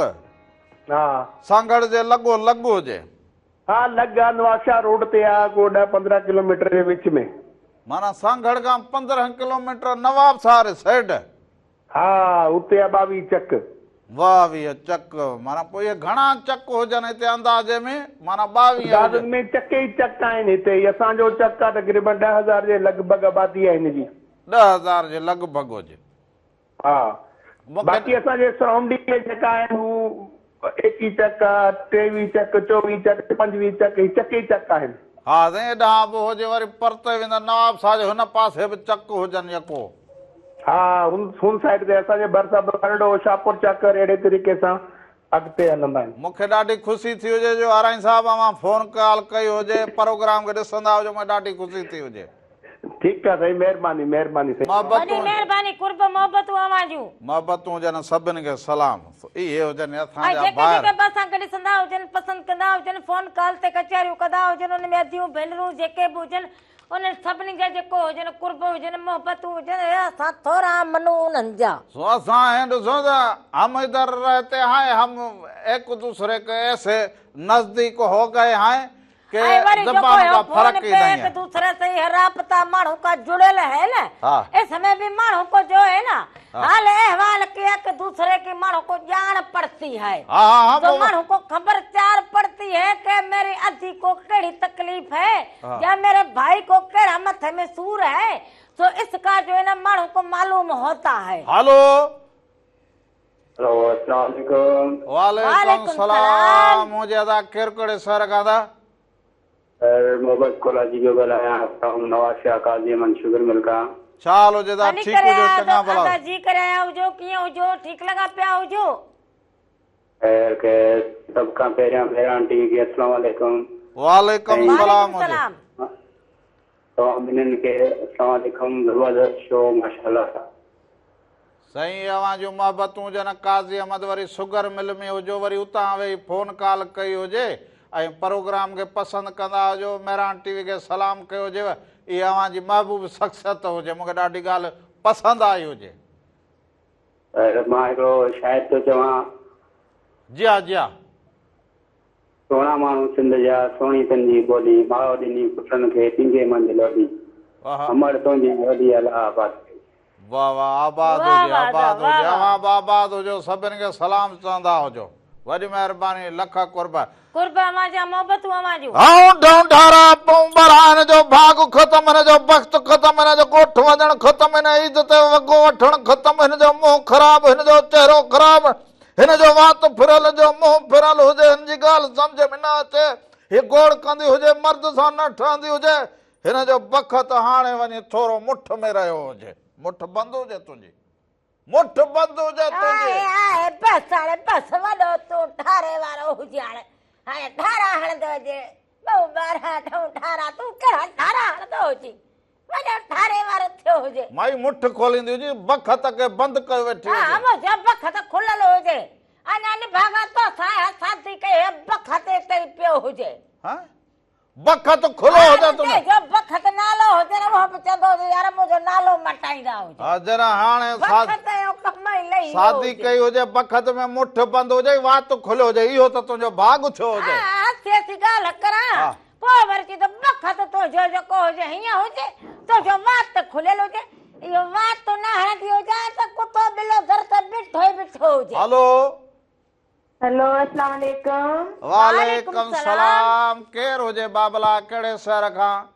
ها. سانگهڙ جي لڳو لڳ هجي. ها لڳ آ نوابشاهه روڊ تي آ ڪو ڏهه 15 ڪلوميٽر جي وچ ۾. معنيٰ سانگهڙ کان 15 ڪلوميٽر نوابشاهه واري سائيڊ. ها اتي آ 22 چڪ. 22 چڪ معنيٰ پوء اهي گهڻا چڪ هجن هتي اندازي ۾ معنيٰ 22 هجن. اندازن ۾ چڪ ئي چڪ آهن هتي. هي اسان جو چڪ آ تقريبن 10,000 جي لڳ ڀڳ آبادي آ هن جي. 10,000 جي لڳ ڀڳ هجي. ها باقي اسان جي سرائونڊنگ ۾ جيڪا آهن هو 21 چڪ، 23 چڪ، 24 چڪ، 25 چڪ هي چڪ ئي چڪ آهن. ها سائين ايڏانهن به هجي وري پرتي ويندا نواب شاهه جي هن پاسي به چڪ هجن يڪو. ها هن سائيڊ تي اسان جي ڀرسان به ٻرڙو، شاهپور چاڪر اهڙي طريقي سان اڳتي هلندا آهن. مون کي ڏاڍي خوشي ٿي هجي جو آرائين صاحب اوهان فون ڪال ڪئي هجي پروگرام کي ڏسندا هجو مون کي ڏاڍي خوشي ٿي هجي. ٺيڪ آ سائين مهرباني مهرباني سائين. وڏي مهرباني قرب محبتون اوهان جون. محبتون هجن سڀن کي سلام اهي هجن اسان ۽ جا جيڪي ڀائر. جيڪي به اسان کي ڏسندا هجن پسند ڪندا هجن فون ڪال تي ڪچهريون ڪندا هجن ان ۾ اديون ڀينرون جيڪي به هجن انهن سڀني جا جيڪو هجن قرب هجن محبتون هجن اهي اسان ٿورا منون انهن جا. سو اسان هين ڏسو ته هم ادهر رهتي هين هم ايڪ دوسري ڪي ايسي نزديڪ هو گئي هين ڪي ۽ وري جيڪو زبان هي ڪا فون فرق پي ئي نهين ايڪ هي. دوسري سي هي رابطا ماڻهو ڪا جڙيل هي نه اس ۾ ڀي ماڻهو ڪو جو هي نه حال احوال ڪي ايڪ دوسري ڪي ماڻهو ڪو ڄاڻ پڙتي هي تو ماڻهو ڪو خبر چار پڙتي هي ڪي ميري ادي ڪو ڪهڙي تڪليف هي يا ميري ڀائي ڪو ڪهڙا مٿي ۾ سور هي سو اس ڪا جو هي نه ماڻهو ڪو معلوم هوتا هي. هلو. هلو اسلام عليڪم. وعليڪم سلام منهنجي ادا ڪير ڪهڙي شهر کان ادا. سر محبت ڪولاچي پيو ڳالهايان from Nawabshah Qazi Ahmed sugar mill کان. ڇا حال هجي ادا ڀلي ٺيڪ ڪري هجو آيا چڱا ڀلا. ادا جي ڪري آيا هجو ڪيئن هجو ٺيڪ لڳا پيا هجو. خير خير سڀ کان پهريان مهراڻ ٽي وي کي اسلام عليڪم. وعليڪم سلام وعليڪم هجي. سلام. توهان ٻنهين کي اسلام عليڪم زبردست شو ماشاءالله. سائين اوهان جون محبتون هجن قاضي احمد وري شگر مل ۾ هجو وري اتان ويهي فون ڪال ڪئي هجي ۽ پروگرام کي پسند ڪندا هجو مهراڻ ٽي وي کي سلام ڪيو هجيو اهي اوهان جي محبوب شخصيت هجي مونکي ڏاڍي ڳالهه پسند آئي هجي. سر مان هڪڙو شاعر ٿو چوان. جي ها جي ها. سهڻا ماڻهو سنڌ جا، سهڻي تن جي ٻولي، ماء ڏني پٽن کي، پينگهي منجهه لوڏي، امڙ تنهنجي جهولي الله آباد ڪئي. واه واه آباد واه هجي واه ادا آباد واه هجي واه. اوهان به آباد هجو سڀن کي سلام چوندا هجو وڏي مهرباني لک قرب. قرب اوهان جا محبتون اوهان جون. آئون ڍونڍارا پئون ٻرا هن جو ڀاڳ ختم هن جو بخت ختم هن جو ڳوٺ وڃڻ ختم هن عيد تي وڳو وٺڻ ختم هن جو منهن خراب هن جو چهرو خراب هن جو وات ڦريل جو منهن ڦريل هجي هن جي ڳالهه سمجهه ۾ نه اچي هي گوڙ ڪندي هجي مرد سان نه ٺهندي هجي هن جو بخت هاڻي وڃي ٿورو مٺ ۾ رهيو هجي مٺ بند هجي تنهنجي مٺ بند هجي تنهنجي. آهي آهي بس هاڻي بس وڏو تون ٺاري وارو هجي هاڻي هاڻي ٺارا هڻندو هجي ٻئو 12 ٺئون ٺارا تون ڪهڙا ٺارا هڻندو هجي وڏو ٺاري وارو ٿيو هجي. مائي مٺ کوليندي هجي بخت کي بند ڪيو ويٺي هجي. ها منهنجو بخت کليل هجي اڃا نڀاڳا توسان اها شادي ڪئي هئي بخت اتي ئي پيو هجي. ها بخت کلو هجي تنهنجو. جنهن جو بخت نالو هجي نه اهو به چوندو هجي يار منهنجو نالو مٽائيندا هجو. ها جڏهن هاڻي بخت جو ڪم ئي لهي ويو شادي هجي. ڪئي هجي بخت ۾ مٺ بند هجي وات کليو هجي اهو ته تنهنجو ڀاڳ ٿيو هجي. ها هسي هسي ڳالهه ڪران پوء وري چئي ٿو بخت تنهنجو جيڪو هجي هيئن هجي تنهنجو وات کليل هجي اهو وات نه هڻندي هجان ته ڪتو ٻلو در تي بيٺو ئي بيٺو هجي. هلو. هلو اسلام عليڪم. وعليڪم سلام ڪير هجي بابلا ڪهڙي شهر کان.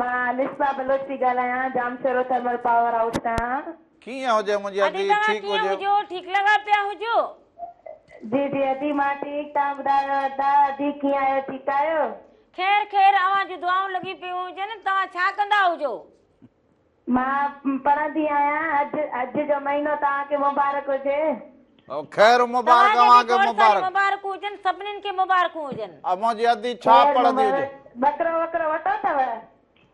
مان الشبا بلوچ ٿي ڳالهايان ڄامشورو ٿرمل پاور هائوس کان. ڪيئن هجي منهنجي ادي ادي توهان ٺيڪ ڪيئن هجيو. هجو ٺيڪ لڳا پيا هجو. جي جي ادي مان ٺيڪ توهان ٻڌايو ادا ادي ڪيئن آهيو ٺيڪ آهيو. خير خير اوهان جون دعائون لڳيون پيون هجن توهان ڇا ڪندا هجو. مان پڙهندي آهيان اڄ اڄ جو مهينو توهان کي مبارڪ هجي. خير مبارڪ توهان کي اوهان به کي کوڙ ساريون مبارڪ. مبارڪون هجن سڀنين کي مبارڪون هجن. منهنجي ادي ڇا خير پڙهندي هجي. مبارڪ ٻڪرو وڪرو وٺو اٿو.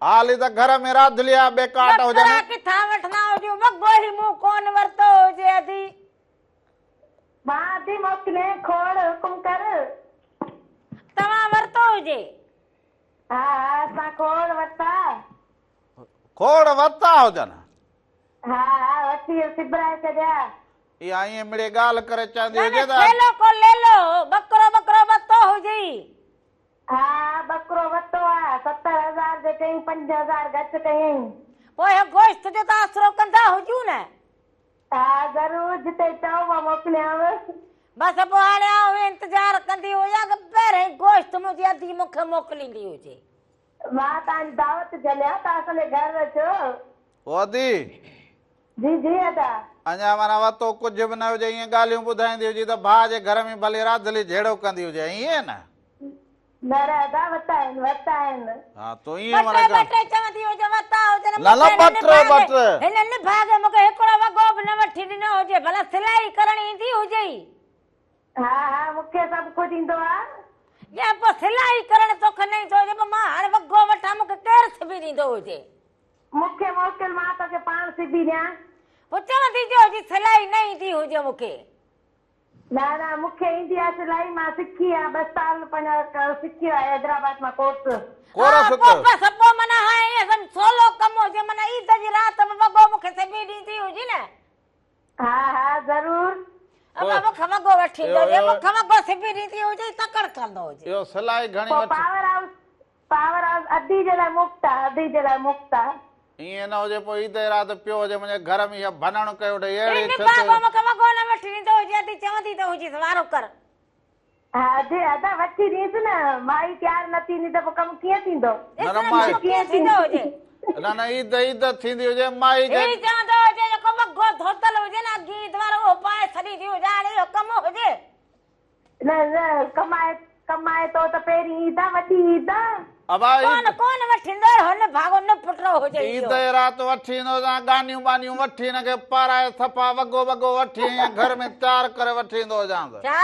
حالي ته گهر ۾ راڌليا ٻيڪاٽ هجن. ٻڪرا ڪٿان وٺندا هجون، وڳو ئي مون ڪونه ورتو هجي ادي. مان ادي موڪلين کوڙ حڪم ڪر. توهان ورتو هجي. ها ها اسان کوڙ ورتا. کوڙ ورتا هجن. ها ها وٺي سبرائي ڇڏيا. اها ائين مڙئي ڳالهه ڪري چوندي نه هجي نه ته. ٿيلهو ڪو ليلو هو، ٻڪرو ٻڪرو ورتو هجئي. ها ٻڪرو ورتو آ، 70 هزار جو چيائين 5 هزار گهٽ ڪيائين. پوء اهو گوشت جو ته آسرو ڪندا هجون نه. ها ضرور جتي چئو مان موڪليانو. بس پوء هاڻي آئون اهو انتظار ڪندي هجان ته پهرين گوشت منهنجي ادي مون کي موڪليندي هجي. مان توهان جي دعوت جهليان توهان اسان جي گهر اچو. او ادي. جي جي ادا. اڃا معنيٰ ورتو ڪجهه به نه هجي ائين ڳالهيون ٻڌائيندي هجي ته ڀاء جي گهر ۾ ڀلي راڌلي جهيڙو ڪندي هجي ائين نه. نه نه ادا ورتا آهن ورتا آهن. ها تون ائين ٻه ٽي ٻه ٽي چوندي هجي ورتا هجن نه نه مون کي ٻه هن ٽي ٻه نڀاڳي ٽي. هن نڀاڳي مون کي هڪڙو وڳو به نه وٺي ڏنو هجي ڀلا سلائي ڪرڻ ايندي هجئي. ها ها مون کي سڀ ڪجهه ايندو آ. يا پوء سلائي ڪرڻ توکي نه ايندو هجي پوء مان هاڻي وڳو وٺان مون کي ڪير سبي ڏيندو هجي. مون کي موڪل مان توکي پاڻ سبي ڏيان. پوء چوندي جو هجي سلائي نه ايندي هجي مون کي. نه نه مون کي ايندي آ سلائي مان سکي آ ٻه سال پنهنجا سکيو آ حيدرآباد مان ڪورس. ڪورس ها پوء بس پوء معنيٰ هاڻي ائين سمجهه سولو ڪم هجي معنيٰ عيد جي رات به وڳو مون کي سبي ڏيندي هجي نه. ها ها ضرور. ابا مون کي وڳو وٺي ڏيندو هجي مون کي وڳو سبي ڏيندي هجي تڪڙ ڪندو هجي. اهو سلائي گهڻي پوء وٺ. پاور هائوس پاور هائوس ادي جي لاء مفت آ ادي جي لاء مفت آ. ائين نه هجي پوء عيد جي رات پيو هجي منهنجي گهر ۾ اها ڀنڻ ڪيو اٿئي هي اهڙي ڇت. نڀاڳو مون کي وڳو نه وٺي ڏيندو هجي ادي چوندي ته هجيس وارو ڪر. ها ادي ادا وٺي ڏينس نه مائي تيار نه ٿيندي ته پوء ڪم ڪيئن ٿيندو. نه ڏس نه نه مائي ڪم ڪيئن ٿيندو هجي. نه نه عيد عيد ٿيندي هجي مائي کي. هي چوندو هجي جيڪو وڳو ڌوتل هجي نه اڳي عيد وارو اهو پائي ڇڏيندي هجي هاڻي اهو ڪم هجي. نه نه ڪمائي ڪمائي ٿو ته پهرين عيد آ وڏي عيد آ. ابا ڪون عيد ڪون وٺيندو هن ڀاڳو نه پٽڙو هجي عيد اهو. جي رات وٺي ايندو هجان ڳانيون ٻانيون وٺي هن کي پارائي صفا وڳو وڳو وٺي ائين گهر ۾ تيار ڪري وٺي ايندو هجانس. ڇا؟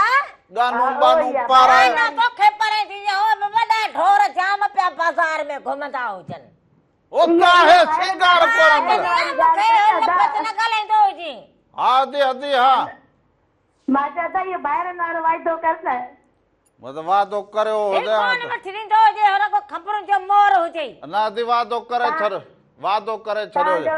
ڳانون ها ٻانون اهو ئي آ پارائي. نه توکي پري ٿي هو به وڏا ڍور جام پيا بازار ۾ گهمندا هجن. او ڪاهي سينگار ڪونه ها مل. نه مونکي اهو لفظ نه ڳالهائيندو هجين. ها ادي ادي ها. مان چيو ته اهو ڀائرن وارو واعدو ڪر نه. بس واعدو ڪريو هي هجي ڪونه وٺي ڏيندو هجي هر ڪو خبرن جو مور هجي. نه ادي واعدو ڪري ڇڏ واعدو ڪري ڇڏيو هجي.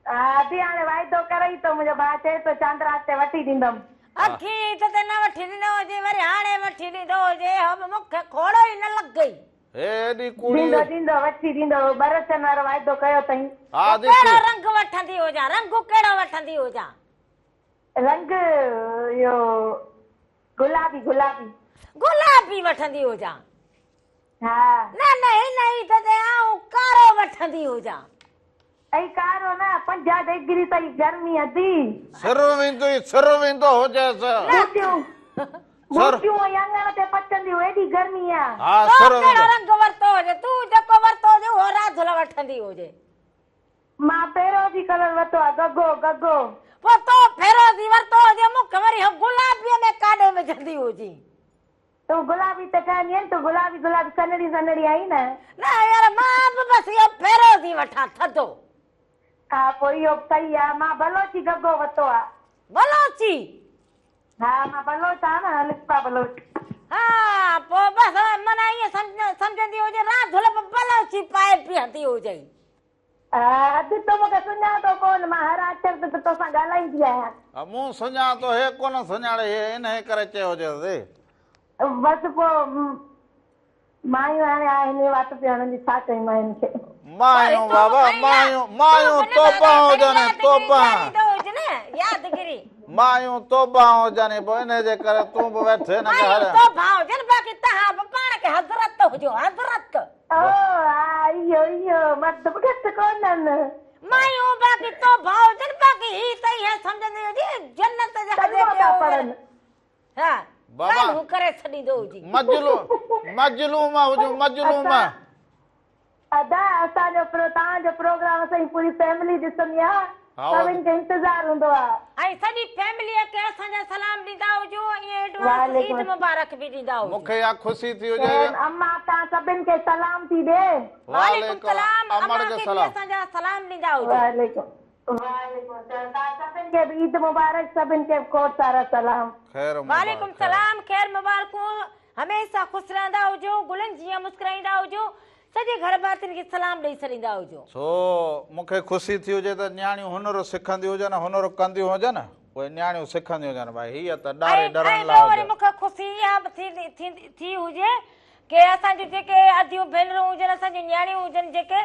ها ادي هاڻي واعدو ڪرئي ٿو منهنجو ڀاء چئي ٿو چاند رات تي وٺي ڏيندم. اڳي عيد تي نه وٺي ڏنو هجي وري هاڻي وٺي ڏيندو هجي هو به مون کي کوڙو ئي نه لڳئي. هي ايڏي ڪوڙي. ڏيندو ڏيندو وٺي ڏيندو ٻرچن وارو واعدو ڪيو اٿئي. ها ادي ڪهڙو رنگ وٺندي هجان رنگ ڪهڙو وٺندي هجان. رنگ اهو گلابي گلابي. گلابي وٺندي هجان. ها. نه نه هن عيد تي آئون ڪارو وٺندي هجان. اي ڪارو نه 50 ڊگري تائين گرمي ادي. سر ويندو ئي سر ويندو هجيس. ٻوٽيون سر. ٻوٽيون ۽ اڱڻ تي پچنديون ايڏي گرمي آ. ها تو سر ڪهڙو ويندو. رنگ ورتو هجي تون جيڪو ورتو هجي اهو راڌل وٺندي هجي. مان فيروزي ڪلر ورتو آ گگو گگو. پوء تو فيروزي ورتو هجي مون کي وري هو گلابيء ۾ ڪاڏي وجهندي هجين. تون گلابي ته ٺهندي آهين تون گلابي گلابي سنهڙي سنهڙي آهين نه. نه يار مان به بس اهو فيروزي وٺان ٿڌو. ها پوء اهو به صحيح آ مان بلوچي گگو ورتو آ. بلوچي. ها مان بلوچ آهيان نه الفا بلوچ. ها پوء بس معنيٰ ائين سمجهندي هجي راڌل به بلوچي پائي بيهندي هجئي. ها ادي تو مونکي سڃاتو ڪونه مان هر آچر تي ته توسان ڳالهائيندي آهيان. ها مون سڃاتو هي ڪونه سڃاڻي هي انهي ڪري چيو هجيس ٿي. بس پوء مايون هاڻي آهن وات پيو هڻندي ڇا ڪيون ماين کي. مايون بابا مايون مايون توبه هجن توبه. مايون توبه هجن پوء انهي جي ڪري تون به ويٺي نه مايون توبه هجن باقي تهان به پاڻ کي حضرت هجو حضرت. او ها اهو اهو مرد به گهٽ ڪونهن. مايون باقي توبه هجن باقي هي ته اها سمجهندي هجي جنت جا ڪلمو ٿا پڙهن. ها ڳالهيون ڪري ڇڏيندو هجي. مجلو مجلوم هجون مجلوم. ادا اسان جو پرو توهان جو پروگرام اسان جي پوري فيملي ڏسندي آ سڀن کي انتظار هوندو آ. ۽ سڄي فيمليء کي اسان جا سلام ڏيندا هجو ۽ ايڊوانس. خاص عيد مبارڪ به ڏيندا هجو. مون کي اها خوشي ٿي هجي. امان توهان سڀن کي سلام ٿي ڏي. وعليڪم سلام امان کي به اسان جا سلام ڏيندا هجو. وعليڪم وعليڪم السلام توهان سڀن کي به عيد مبارڪ سڀن کي به کوڙ سارا سلام. خير مبارڪ وعليڪم سلام خير مبارڪون هميشه خوش رهندا هجو گلن جيان مسڪرائيندا هجو سڄي گهر ڀاتين کي سلام ڏئي ڇڏيندا هجو. سو مون کي خوشي ٿي هجي ته نياڻيون هنر سکنديون هجن هنر ڪنديون هجن اهي نياڻيون سکنديون هجن ڀائي هيء ته ڏاري ۽ ڏرن ۽ لاء ٻيو وري هجي. مون کي خوشي اها به ٿيندي ٿي هجي ڪي اسان جون جيڪي اديون ڀينرون هجن اسان جون نياڻيون هجن جيڪي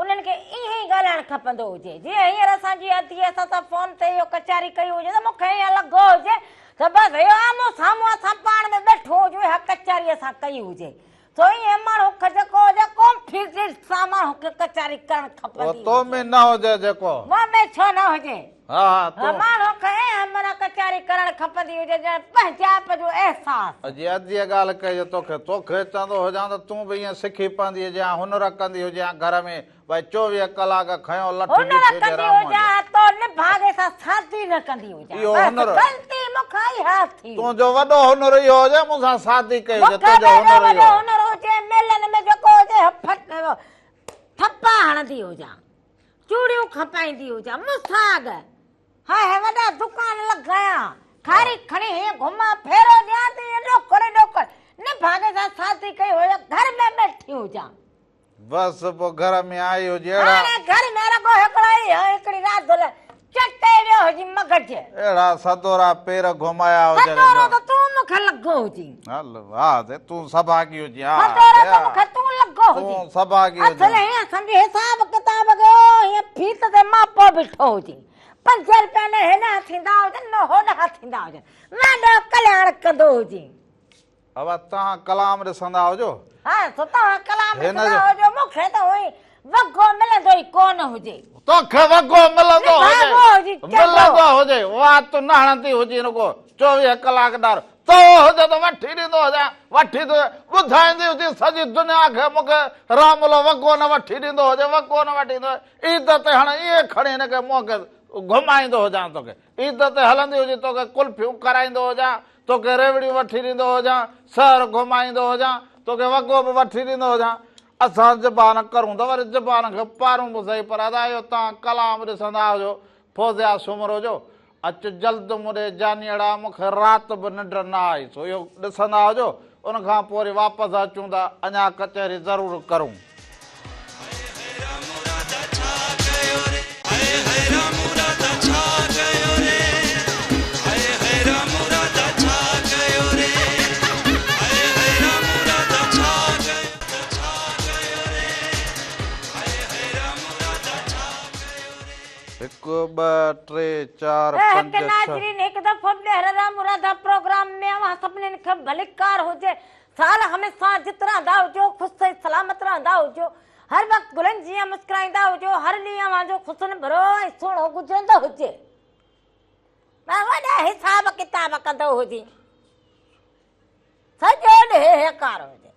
انهن کي ائين ئي ڳالهائڻ کپندو هجي جيئن هينئر اسان جي اديء اسان سان فون تي اهو ڪچهري ڪئي هجي ته مون کي ائين لڳو هجي ته بس اهو آمهون سامهون اسان پاڻ ۾ ويٺو هجون اها ڪچهري اسان ڪئي هجي سو ائين ماڻهو کي جيڪو هجي ڪانفيڊنس سان ماڻهو کي ڪچهري ڪرڻ اهو کپندي تو هجي. ۾ نه هجي جيڪو. مون ۾ ڇو نه هجي؟ ها ها تون. ماڻهو کي ائين معنيٰ ڪچهري ڪرڻ کپندي هجي ڄڻ پنهنجائپ جو احساس. جي اديء ڳالهه ڪئي جو توکي توکي چوندو هجان ته تون به ائين سکي پوندي هجين ها هنر ڪندي هجين ها گهر ۾ ڀائي 24 ڪلاڪ کنيو لٺ هنر بيٺي هجي ڪندي راموء هجان جو. ها تو نڀاڳي سان شادي نه ڪندي هجان اهو بس هنر. غلطي مون کان اها ٿي. تنهنجو وڏو هنر اهو هجي مون سان شادي ڪئي مون هجي کي تنهنجو به ايڏو هنر وڏو اهو. هنر هجي ميلن ۾ جيڪو هجي ڦٽ ٿپا هڻندي هجان چوڙيون کپائيندي هجان مساڳ هاء هاء وڏا دڪان لڳايان کاري کڻي هيئن گهمان ڦيرو ڏيان ته ائين ڏوڪڙ ئي ڏوڪڙ نڀاڳي سان شادي ڪئي هجي گهر ۾ ويٺي هجان. بس پوء گهر ۾ آئي هجي اهڙا. هاڻي گهر ۾ رڳو هڪڙو ئي هڪڙي راڌل چٽي ويو هجي مغز. اهڙا سدورا پير گهمايا هجن جو. سدورو ته تون مون کي لڳو هجين. هل ها ته تون سڀاڳي هجين ها. سدورو ته مون کي تون لڳو هجين. تون سڀاڳي هجين. اصل هيئن سمجهه حساب ڪتاب کي هيئن ڦيت تي ماپو بيٺو هجين. 5 رپيا نه هيڏانهن ٿيندا هجن نه هوڏانهن ٿيندا هجن. وڏو ڪلياڻ ڪندو هجين. ابا توهان ڪلام ڏسندا هجو. ها سو توهان ڪلام ڏسندا هجو مون کي ته هونئن وڳو ملندو ئي ڪونه هجي. توکي وڳو ملندو هجي ملندو هجي وات نه هڻندي هجين رڳو 24 ڪلاڪ ڏار تو هجي ته وٺي ڏيندو هجان وٺي ته ٻڌائيندي هجين سڄي دنيا کي مون کي راملو وڳو نه وٺي ڏيندو هجي وڳو نه وٺي ڏيندو هجي عيد تي هڻ ائين کڻي هن کي منهن کي گهمائيندو هجان توکي عيد تي هلندي هجي توکي قلفيون کارائيندو هجان توکي ريوڙيون وٺي ڏيندو هجان، شهر گهمائيندو هجان، توکي وڳو به وٺي ڏيندو هجان. اسان زبان ڪرون ته وري زبان کي پارون به سهي پر ادا اهو توهان ڪلام ڏسندا هجو فوزيا سومرو جو، اچ جلد مون ڏي جانيئڙا مون کي رات به ننڊ نه آئي سو اهو ڏسندا هجو ان کان پوء وري واپس اچون ته اڃا ڪچهري ضرور ڪرون. هڪ، ٻه، ٽي، چار، پنج، هڪ ڇهه. ناظرين هڪ دفعو ٻيهر رام راڌا پروگرام ۾ اوهان سڀنين کي ڀليڪار هجي. سال هميشه جت رهندا هجو، خوش ۽ سلامت رهندا هجو، هر وقت گلن جيان مسڪرائيندا هجو، هر ڏينهن اوهان جو حسن ڀريو ۽ سهڻو گذرندو هجي. مان وڏا حساب ڪتاب ڪندو هجين. سڄو ڏينهن هيڪار هجي.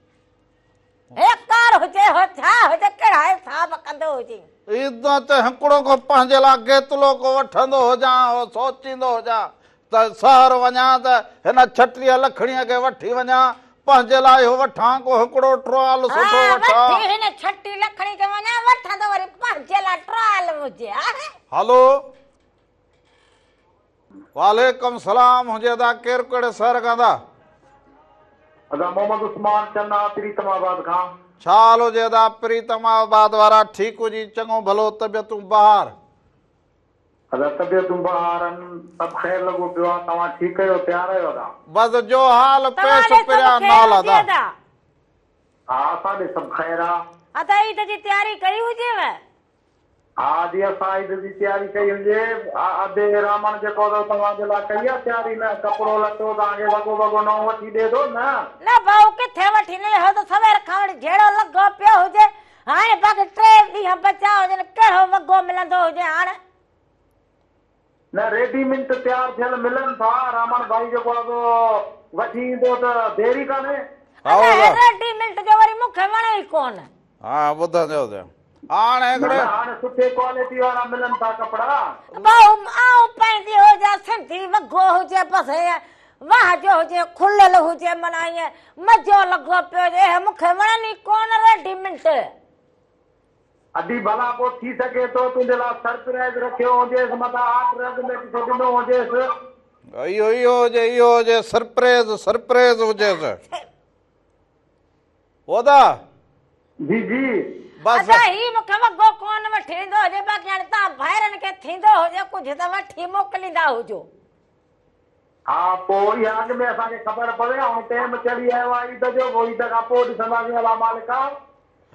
هيڪار هجي هو ڇا هجي ڪهڙا حساب ڪندو هجين. عيد تي هڪڙو ڪو پنهنجي لاء گيتلو ڪو وٺندو هجان، هو سوچيندو هجان ته شهر وڃان ته هن 36 لکڻيء کي وٺي وڃان، پنهنجي لاء اهو وٺان ڪو هڪڙو ٽرال سٺو ها وٺان. وٺي هن 36 لکڻي کي وڃان وٺان ته وري پنهنجي لاء ٽرال هجي ها. هلو. وعليڪم سلام هجي ادا ڪير ڪهڙي شهر کان ٿا. ادا محمد عثمان چنا پريتم آباد کان. ڇا حال هجي ادا پريتم آباد وارا ٺيڪ هجي چڱو ڀلو طبيعتون بهار. ادا طبيعتون بهار آهن سڀ خير لڳو پيو آ توهان ٺيڪ آهيو تيار آهيو ادا. بس جو حال توهان پيش ڏي سڀ پريان خير نال هجي ادا. ادا. ها اسان ڏي سڀ خير آ. ادا عيد جي تياري ڪئي هجيو. ها ادي اسان عيد جي تياري ڪئي هجي. ادي رامڻ جيڪو اٿو توهان جي لاء ڪئي آ تياري نه ڪپڙو لٽو توهان کي وڳو وڳو نئون وٺي ڏي ٿو نه. نه ڀائو ڪٿي وٺي نه هو ته سوير کان وٺي جهيڙو لڳو پيو هجي هاڻي باقي 3 ڏينهن بچيا هجن ڪهڙو وڳو ملندو هجي هاڻ. نه ريڊي منٽ تيار ٿيل ملن ٿا رامڻ ڀائي جيڪو آ سو وٺي ايندو ته دير ئي ڪانهي. ادا هي ريڊي منٽ جو وري مون کي وڻي ئي ڪونه. ها ٻڌندو هجي هاڻ هڪڙي. نه نه هاڻي سٺي ڪوالٽي وارا ملن ٿا ڪپڙا. ڀائو آئون پائيندي هجان سنڌي وڳو هجي بس هي واهه جو هجي کليل هجي معنيٰ ائين مزو لڳو پيو هجي اهي مون کي وڻن ئي ڪونه ريڊي منٽ. ادي ڀلا پوء ٿي سگهي ٿو تنهنجي لاء سرپرائز رکيو هجيس متان آرڊر اڳ ۾ ڪٿي ڏنو هجيس. اهو اهو هجي اهو هجي سرپرائز سرپرائز هجيس. ادا. جي جي. بس. ادا هي مون کي وڳو ڪونه وٺي ڏيندو هجي باقي هاڻي توهان ڀائرن کي ٿيندو هجي ڪجهه ته وٺي موڪليندا هجو. ها پوء اها اڳ ۾ اسان کي خبر پوي ها هاڻي ٽيم چڙهي آيو آهي عيد جو پوء عيد کان پوء ڏسنداسين الله مالڪ آ.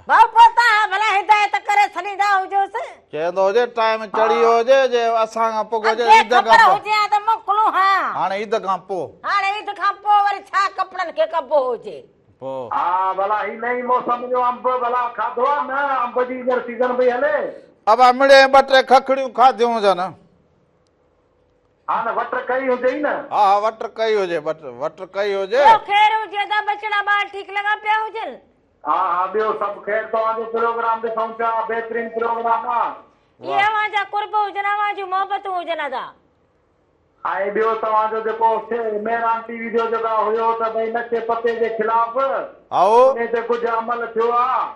ڀائو پوء توهان ڀلا هدايت ڪري ڇڏيندا هجوس. چوندو هجي ٽائيم چڙهي ويو هجي جي اسان کان پڳو هجي اڳي عيد کان خبر پوء. هجي ها ته موڪلون ها. هاڻي عيد کان پوء. هاڻي عيد کان پوء وري ڇا ڪپڙن کي ڪبو هجي. پوء. ها ڀلا هي نئين موسم جو انب ڀلا کاڌو آ نه انب جي هينئر سيزن پئي هلي. ابا مڙئي ٻه ٽي ککڙيون کاڌيون هجن. ها نه وٽ ڪئي هجئي نه. ها ها وٽ ڪئي هجي وٽ ڪئي هجي. ٻيو خير هجي ادا ٻچڙا ٻار ٺيڪ لڳا پيا هجن. ها ها ٻيو سڀ خير توهان جو پروگرام ڏسون پيا بهترين پروگرام آ. اهي اوهان جا قرب هجن اوهان جون محبتون هجن ادا. ۽ ٻيو توهان جو جيڪو مهراڻ ٽي وي جو جيڪا هيو ته ڀئي نشي پتي جي خلاف هائو. انهي تي ڪجهه عمل ٿيو آ.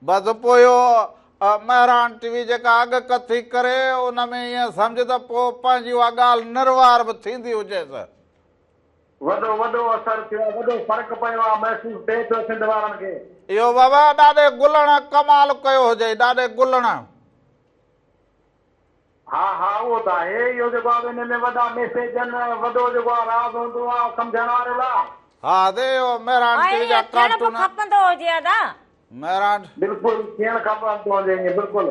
بس پوء اهو مهراڻ ٽي وي جيڪا اڳڪٿي ڪري ان ۾ ائين سمجهه ته پوء پنهنجي اها ڳالهه نروار به ٿيندي هجيس. وڏو وڏو اثر ٿيو آ وڏو فرق پيو آ محسوس ٿئي ٿو سنڌ وارن کي. اهو بابا ڏاڏي گلڻ ڪمال ڪيو هجئي ڏاڏي گلڻ. ها ها اهو ته آهي اهو جيڪو آهي ان ۾ وڏا ميسيجن وڏو جيڪو آهي راز هوندو آهي سمجهڻ واري لا. ها ادي اهو مهراڻ ٽي وي جا ائين ٿيڻ به ڪارٽون. کپندو هجي ادا. مهراڻ. بلڪل ٿيڻ کپندو هجي ائين بلڪل.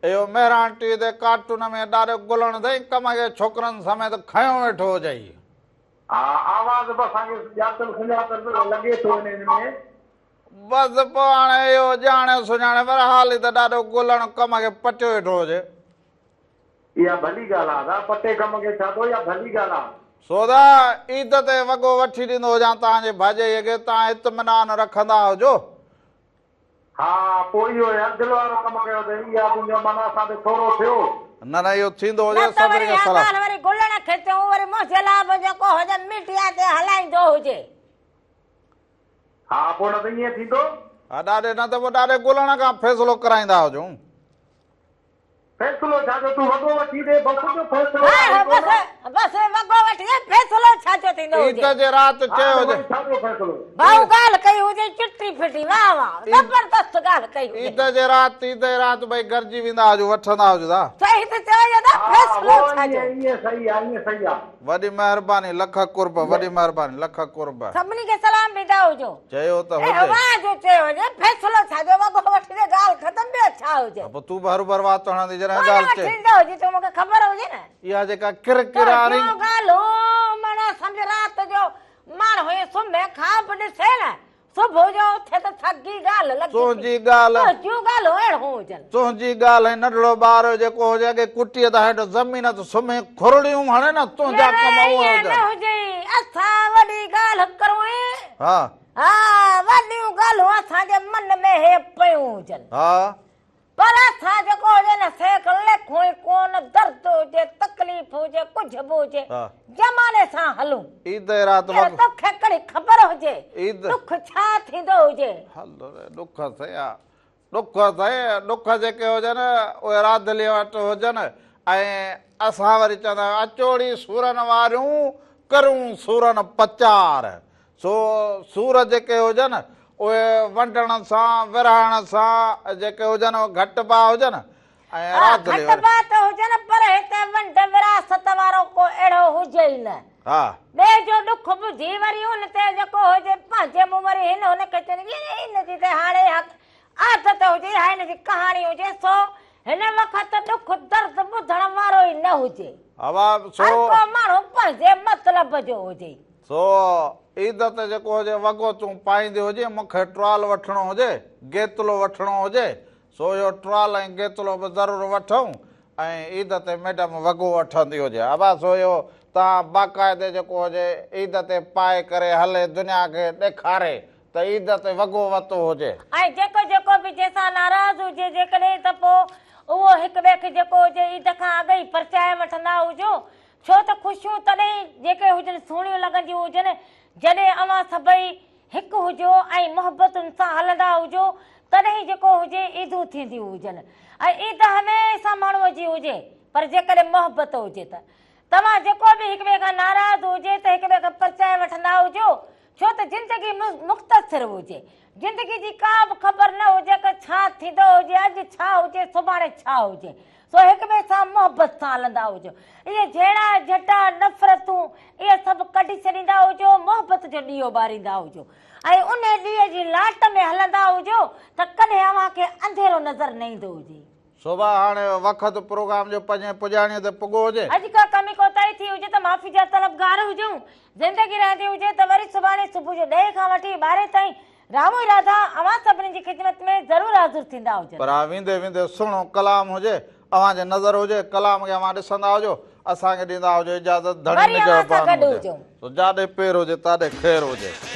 اهو مهراڻ ٽي وي تي ڪارٽون ۾ ڏاڏو گلڻ سائين ڪم کي ڇوڪرن سميت کنيو ويٺو هجئي. ها آواز به اسان کي ڄاتل سڃاتل لڳي ٿو ان ۾. بس پوء هاڻي اهو ڄاڻي سڃاڻي پر حالي ته ڏاڏو گلڻ ڪم کي پٽيو ويٺو هجي. اها ڀلي ڳالهه آ ادا، پٽي ڪم کي ڇا ٿو، اها ڀلي ڳالهه آ. سو ادا عيد تي وڳو وٺي ڏيندو هجان توهان جي ڀاڄائيء کي، توهان اطمينان رکندا هجو. ها پوء اهو يار دل وارو ڪم ڪيو اٿئي، اها تنهنجو معنيٰ اسان تي ٿورو ٿيو. نه نه اهو ٿيندو هجي، نه ته سڀني وري کي اها صلاح. ڳالهه وري گلڻ کي چئون وري منهنجي لاء به جيڪو هجي ميڊيا تي هلائيندو هجي. ها پوء نه ته ائين ٿيندو. ها ڏاڏي نه ته پوء ڏاڏي گلڻ کان فيصلو ڪرائيندا هجون. فيصلو ڇا جو تون وڳو وٺي ڏي بس جو فيصلو ها آهي ها ڪونه. بس بس وڳو وٺي ڏي فيصلو ڇا جو ٿيندو عيد هجي. جي رات ها چيو نه هجي. وري ڇا جو فيصلو. ڀائو ڳالهه ڪئي هجي چٽي ڦٽي واهه واهه زبردست ڳالهه ڪئي هجي. عيد جي رات عيد جي رات ٻئي گڏجي ويندا هجون وٺندا هجون ٿا. صحيح ته چيو ئي ادا ها فيصلو اهو ڇا جو. ائين ائين صحيح آ ائين صحيح آ. وڏي مهرباني لک قرب وڏي مهرباني لک قرب. سڀني کي سلام ڏيندا هجو. چيو ته اي هجي. واهه جو چيو هجي فيصلو ڇا جو وڳو وٺي ڏي ڳالهه ختم ٻيو ڇا هجي. ها پوء تون به هروڀرو وات هڻندي جڏهن ڪونه ڳالهه وٺي چئي. ڏيندو هجي ته مونکي خبر هجي نه. اها جيڪا ڪر ڪراري. تنهنجون ڳالهيون معنيٰ سمجهه رات جو ماڻهو ائين سمهي خواب ڏسي نه صبح جو اٿي ته ساڳي ڳالهه لڳي ٿي. تنهنجي ڳالهه. تنهنجون ڳالهيون اهڙيون هجن. تنهنجي ڳالهه ۽ ننڍڙو ٻار جيڪو هجي اڳي ڪٽيء تان هيٺ زمين تي سمهي کرڙيون هڻي نه تنهنجا يار ڪم اهي ائين نه هجن. هجي اسان وڏي ڳالهه ڪرون. ها. ها وڏيون ڳالهيون اسان جي من ۾ هي پيون هجن. ها. پر اسان جيڪو هجي نه سي کي ليکون ئي ڪونه، درد هجي، تڪليف هجي، ڪجهه به هجي، زماني سان هلون. عيد جي رات يار وڳ. توکي ڪهڙي خبر هجي، عيد. ڏک ڇا ٿيندو هجي. هل ري ڏک سهي آ، ڏک سهي، ڏک جيڪي هجن اهي راڌليء وٽ هجن ۽ اسان وري چوندا آهيون اچوڙي سورن واريون ڪريون سورن پچار. سو سور جيڪي هجن اهي ونڊڻ سان، ورهائڻ سان جيڪي هجن اهي گهٽبا هجن ۽ ها راڌلي وري. گهٽبا ته هجن پر هتي ونڊ وراثت وارو ڪو اهڙو هجي ئي نه. ها. ٻئي جو ڏک ٻڌي وري ان تي جيڪو هجي پنهنجي منهن وري هن هن کي چوندي هن جي ته هاڻي اها عادت هجي يا هن جي ڪهاڻي هجي سو هن وقت ڏک درد ٻڌڻ وارو ئي نه هجي. ها سو. هر ڪو ماڻهو پنهنجي مطلب جو هجي. سو عيد تي جيڪو هجي وڳو تون پائيندي هجين، مون کي ٽوال وٺڻو هجي، گيتلو وٺڻو هجي، سو اهو ٽوال ۽ گيتلو به ضرور وٺون ۽ عيد تي ميڊم وڳو وٺندي هجي. ابا سو اهو توهان باقاعدي جيڪو هجي عيد تي پائي ڪري هلي دنيا کي ڏيکاري ته عيد تي وڳو وتو هجي. ۽ جيڪو جيڪو به جنهن سان ناراض هجي جيڪڏهن ته پوء اهو هڪ ٻئي کي جيڪو هجي عيد کان اڳ ئي پرچائي وٺندا هجو ڇو ته خوشيون تڏهن جيڪي هجن سهڻيون لڳنديون هجن جڏهن اوهان سڀئي هڪ هجو ۽ محبتن سان هلندا هجو تڏهن جيڪو هجي عيدون ٿينديون هجن ۽ عيد هميشه ماڻهوء جي هجي پر جيڪڏهن محبت هجي ته توهان جيڪو به هڪٻئي کان ناراض هجي ته هڪٻئي کي پرچائي وٺندا هجو ڇو ته زندگي مختصر هجي. زندگي جي ڪا به خبر نه هجي ته ڇا ٿيندو هجي، اڄ ڇا هجي، سڀاڻي ڇا هجي. سو هڪٻئي سان محبت سان هلندا هجو. اهي جهيڙا جهٽا، نفرتون، اهي سڀ ڪڍي ڇڏيندا هجو، محبت جو ڏيئو ٻاريندا هجو ۽ انهي ڏيئي جي لاٽ ۾ هلندا هجو ته ڪڏهن اوهان کي انڌيرو نظر نه ايندو هجي. صبح هاڻي وقت پروگرام جو پنجين پڄاڻيء تي پڳو هجي. اڄ ڪا ڪمي ڪوتاهي ٿي هجي ته معافي جا طلبگار هجون. زندگي رهندي هجي ته وري سڀاڻي صبح جو ڏهين کان وٺي ٻارهين تائين رامو ۽ راڌا اوهان سڀني جي خدمت ۾ ضرور حاضر ٿيندا هجن. پر ها ويندي ويندي سهڻو ڪلام هجي، اوهان جي نظر هجي، ڪلام کي اوهان ڏسندا هجو، اسان کي ڏيندا هجو اجازت، ڌڻي وري اوهان سان نگهبان گڏ هجي. هجون. سو جاڏي پير هجي تاڏي خير هجي.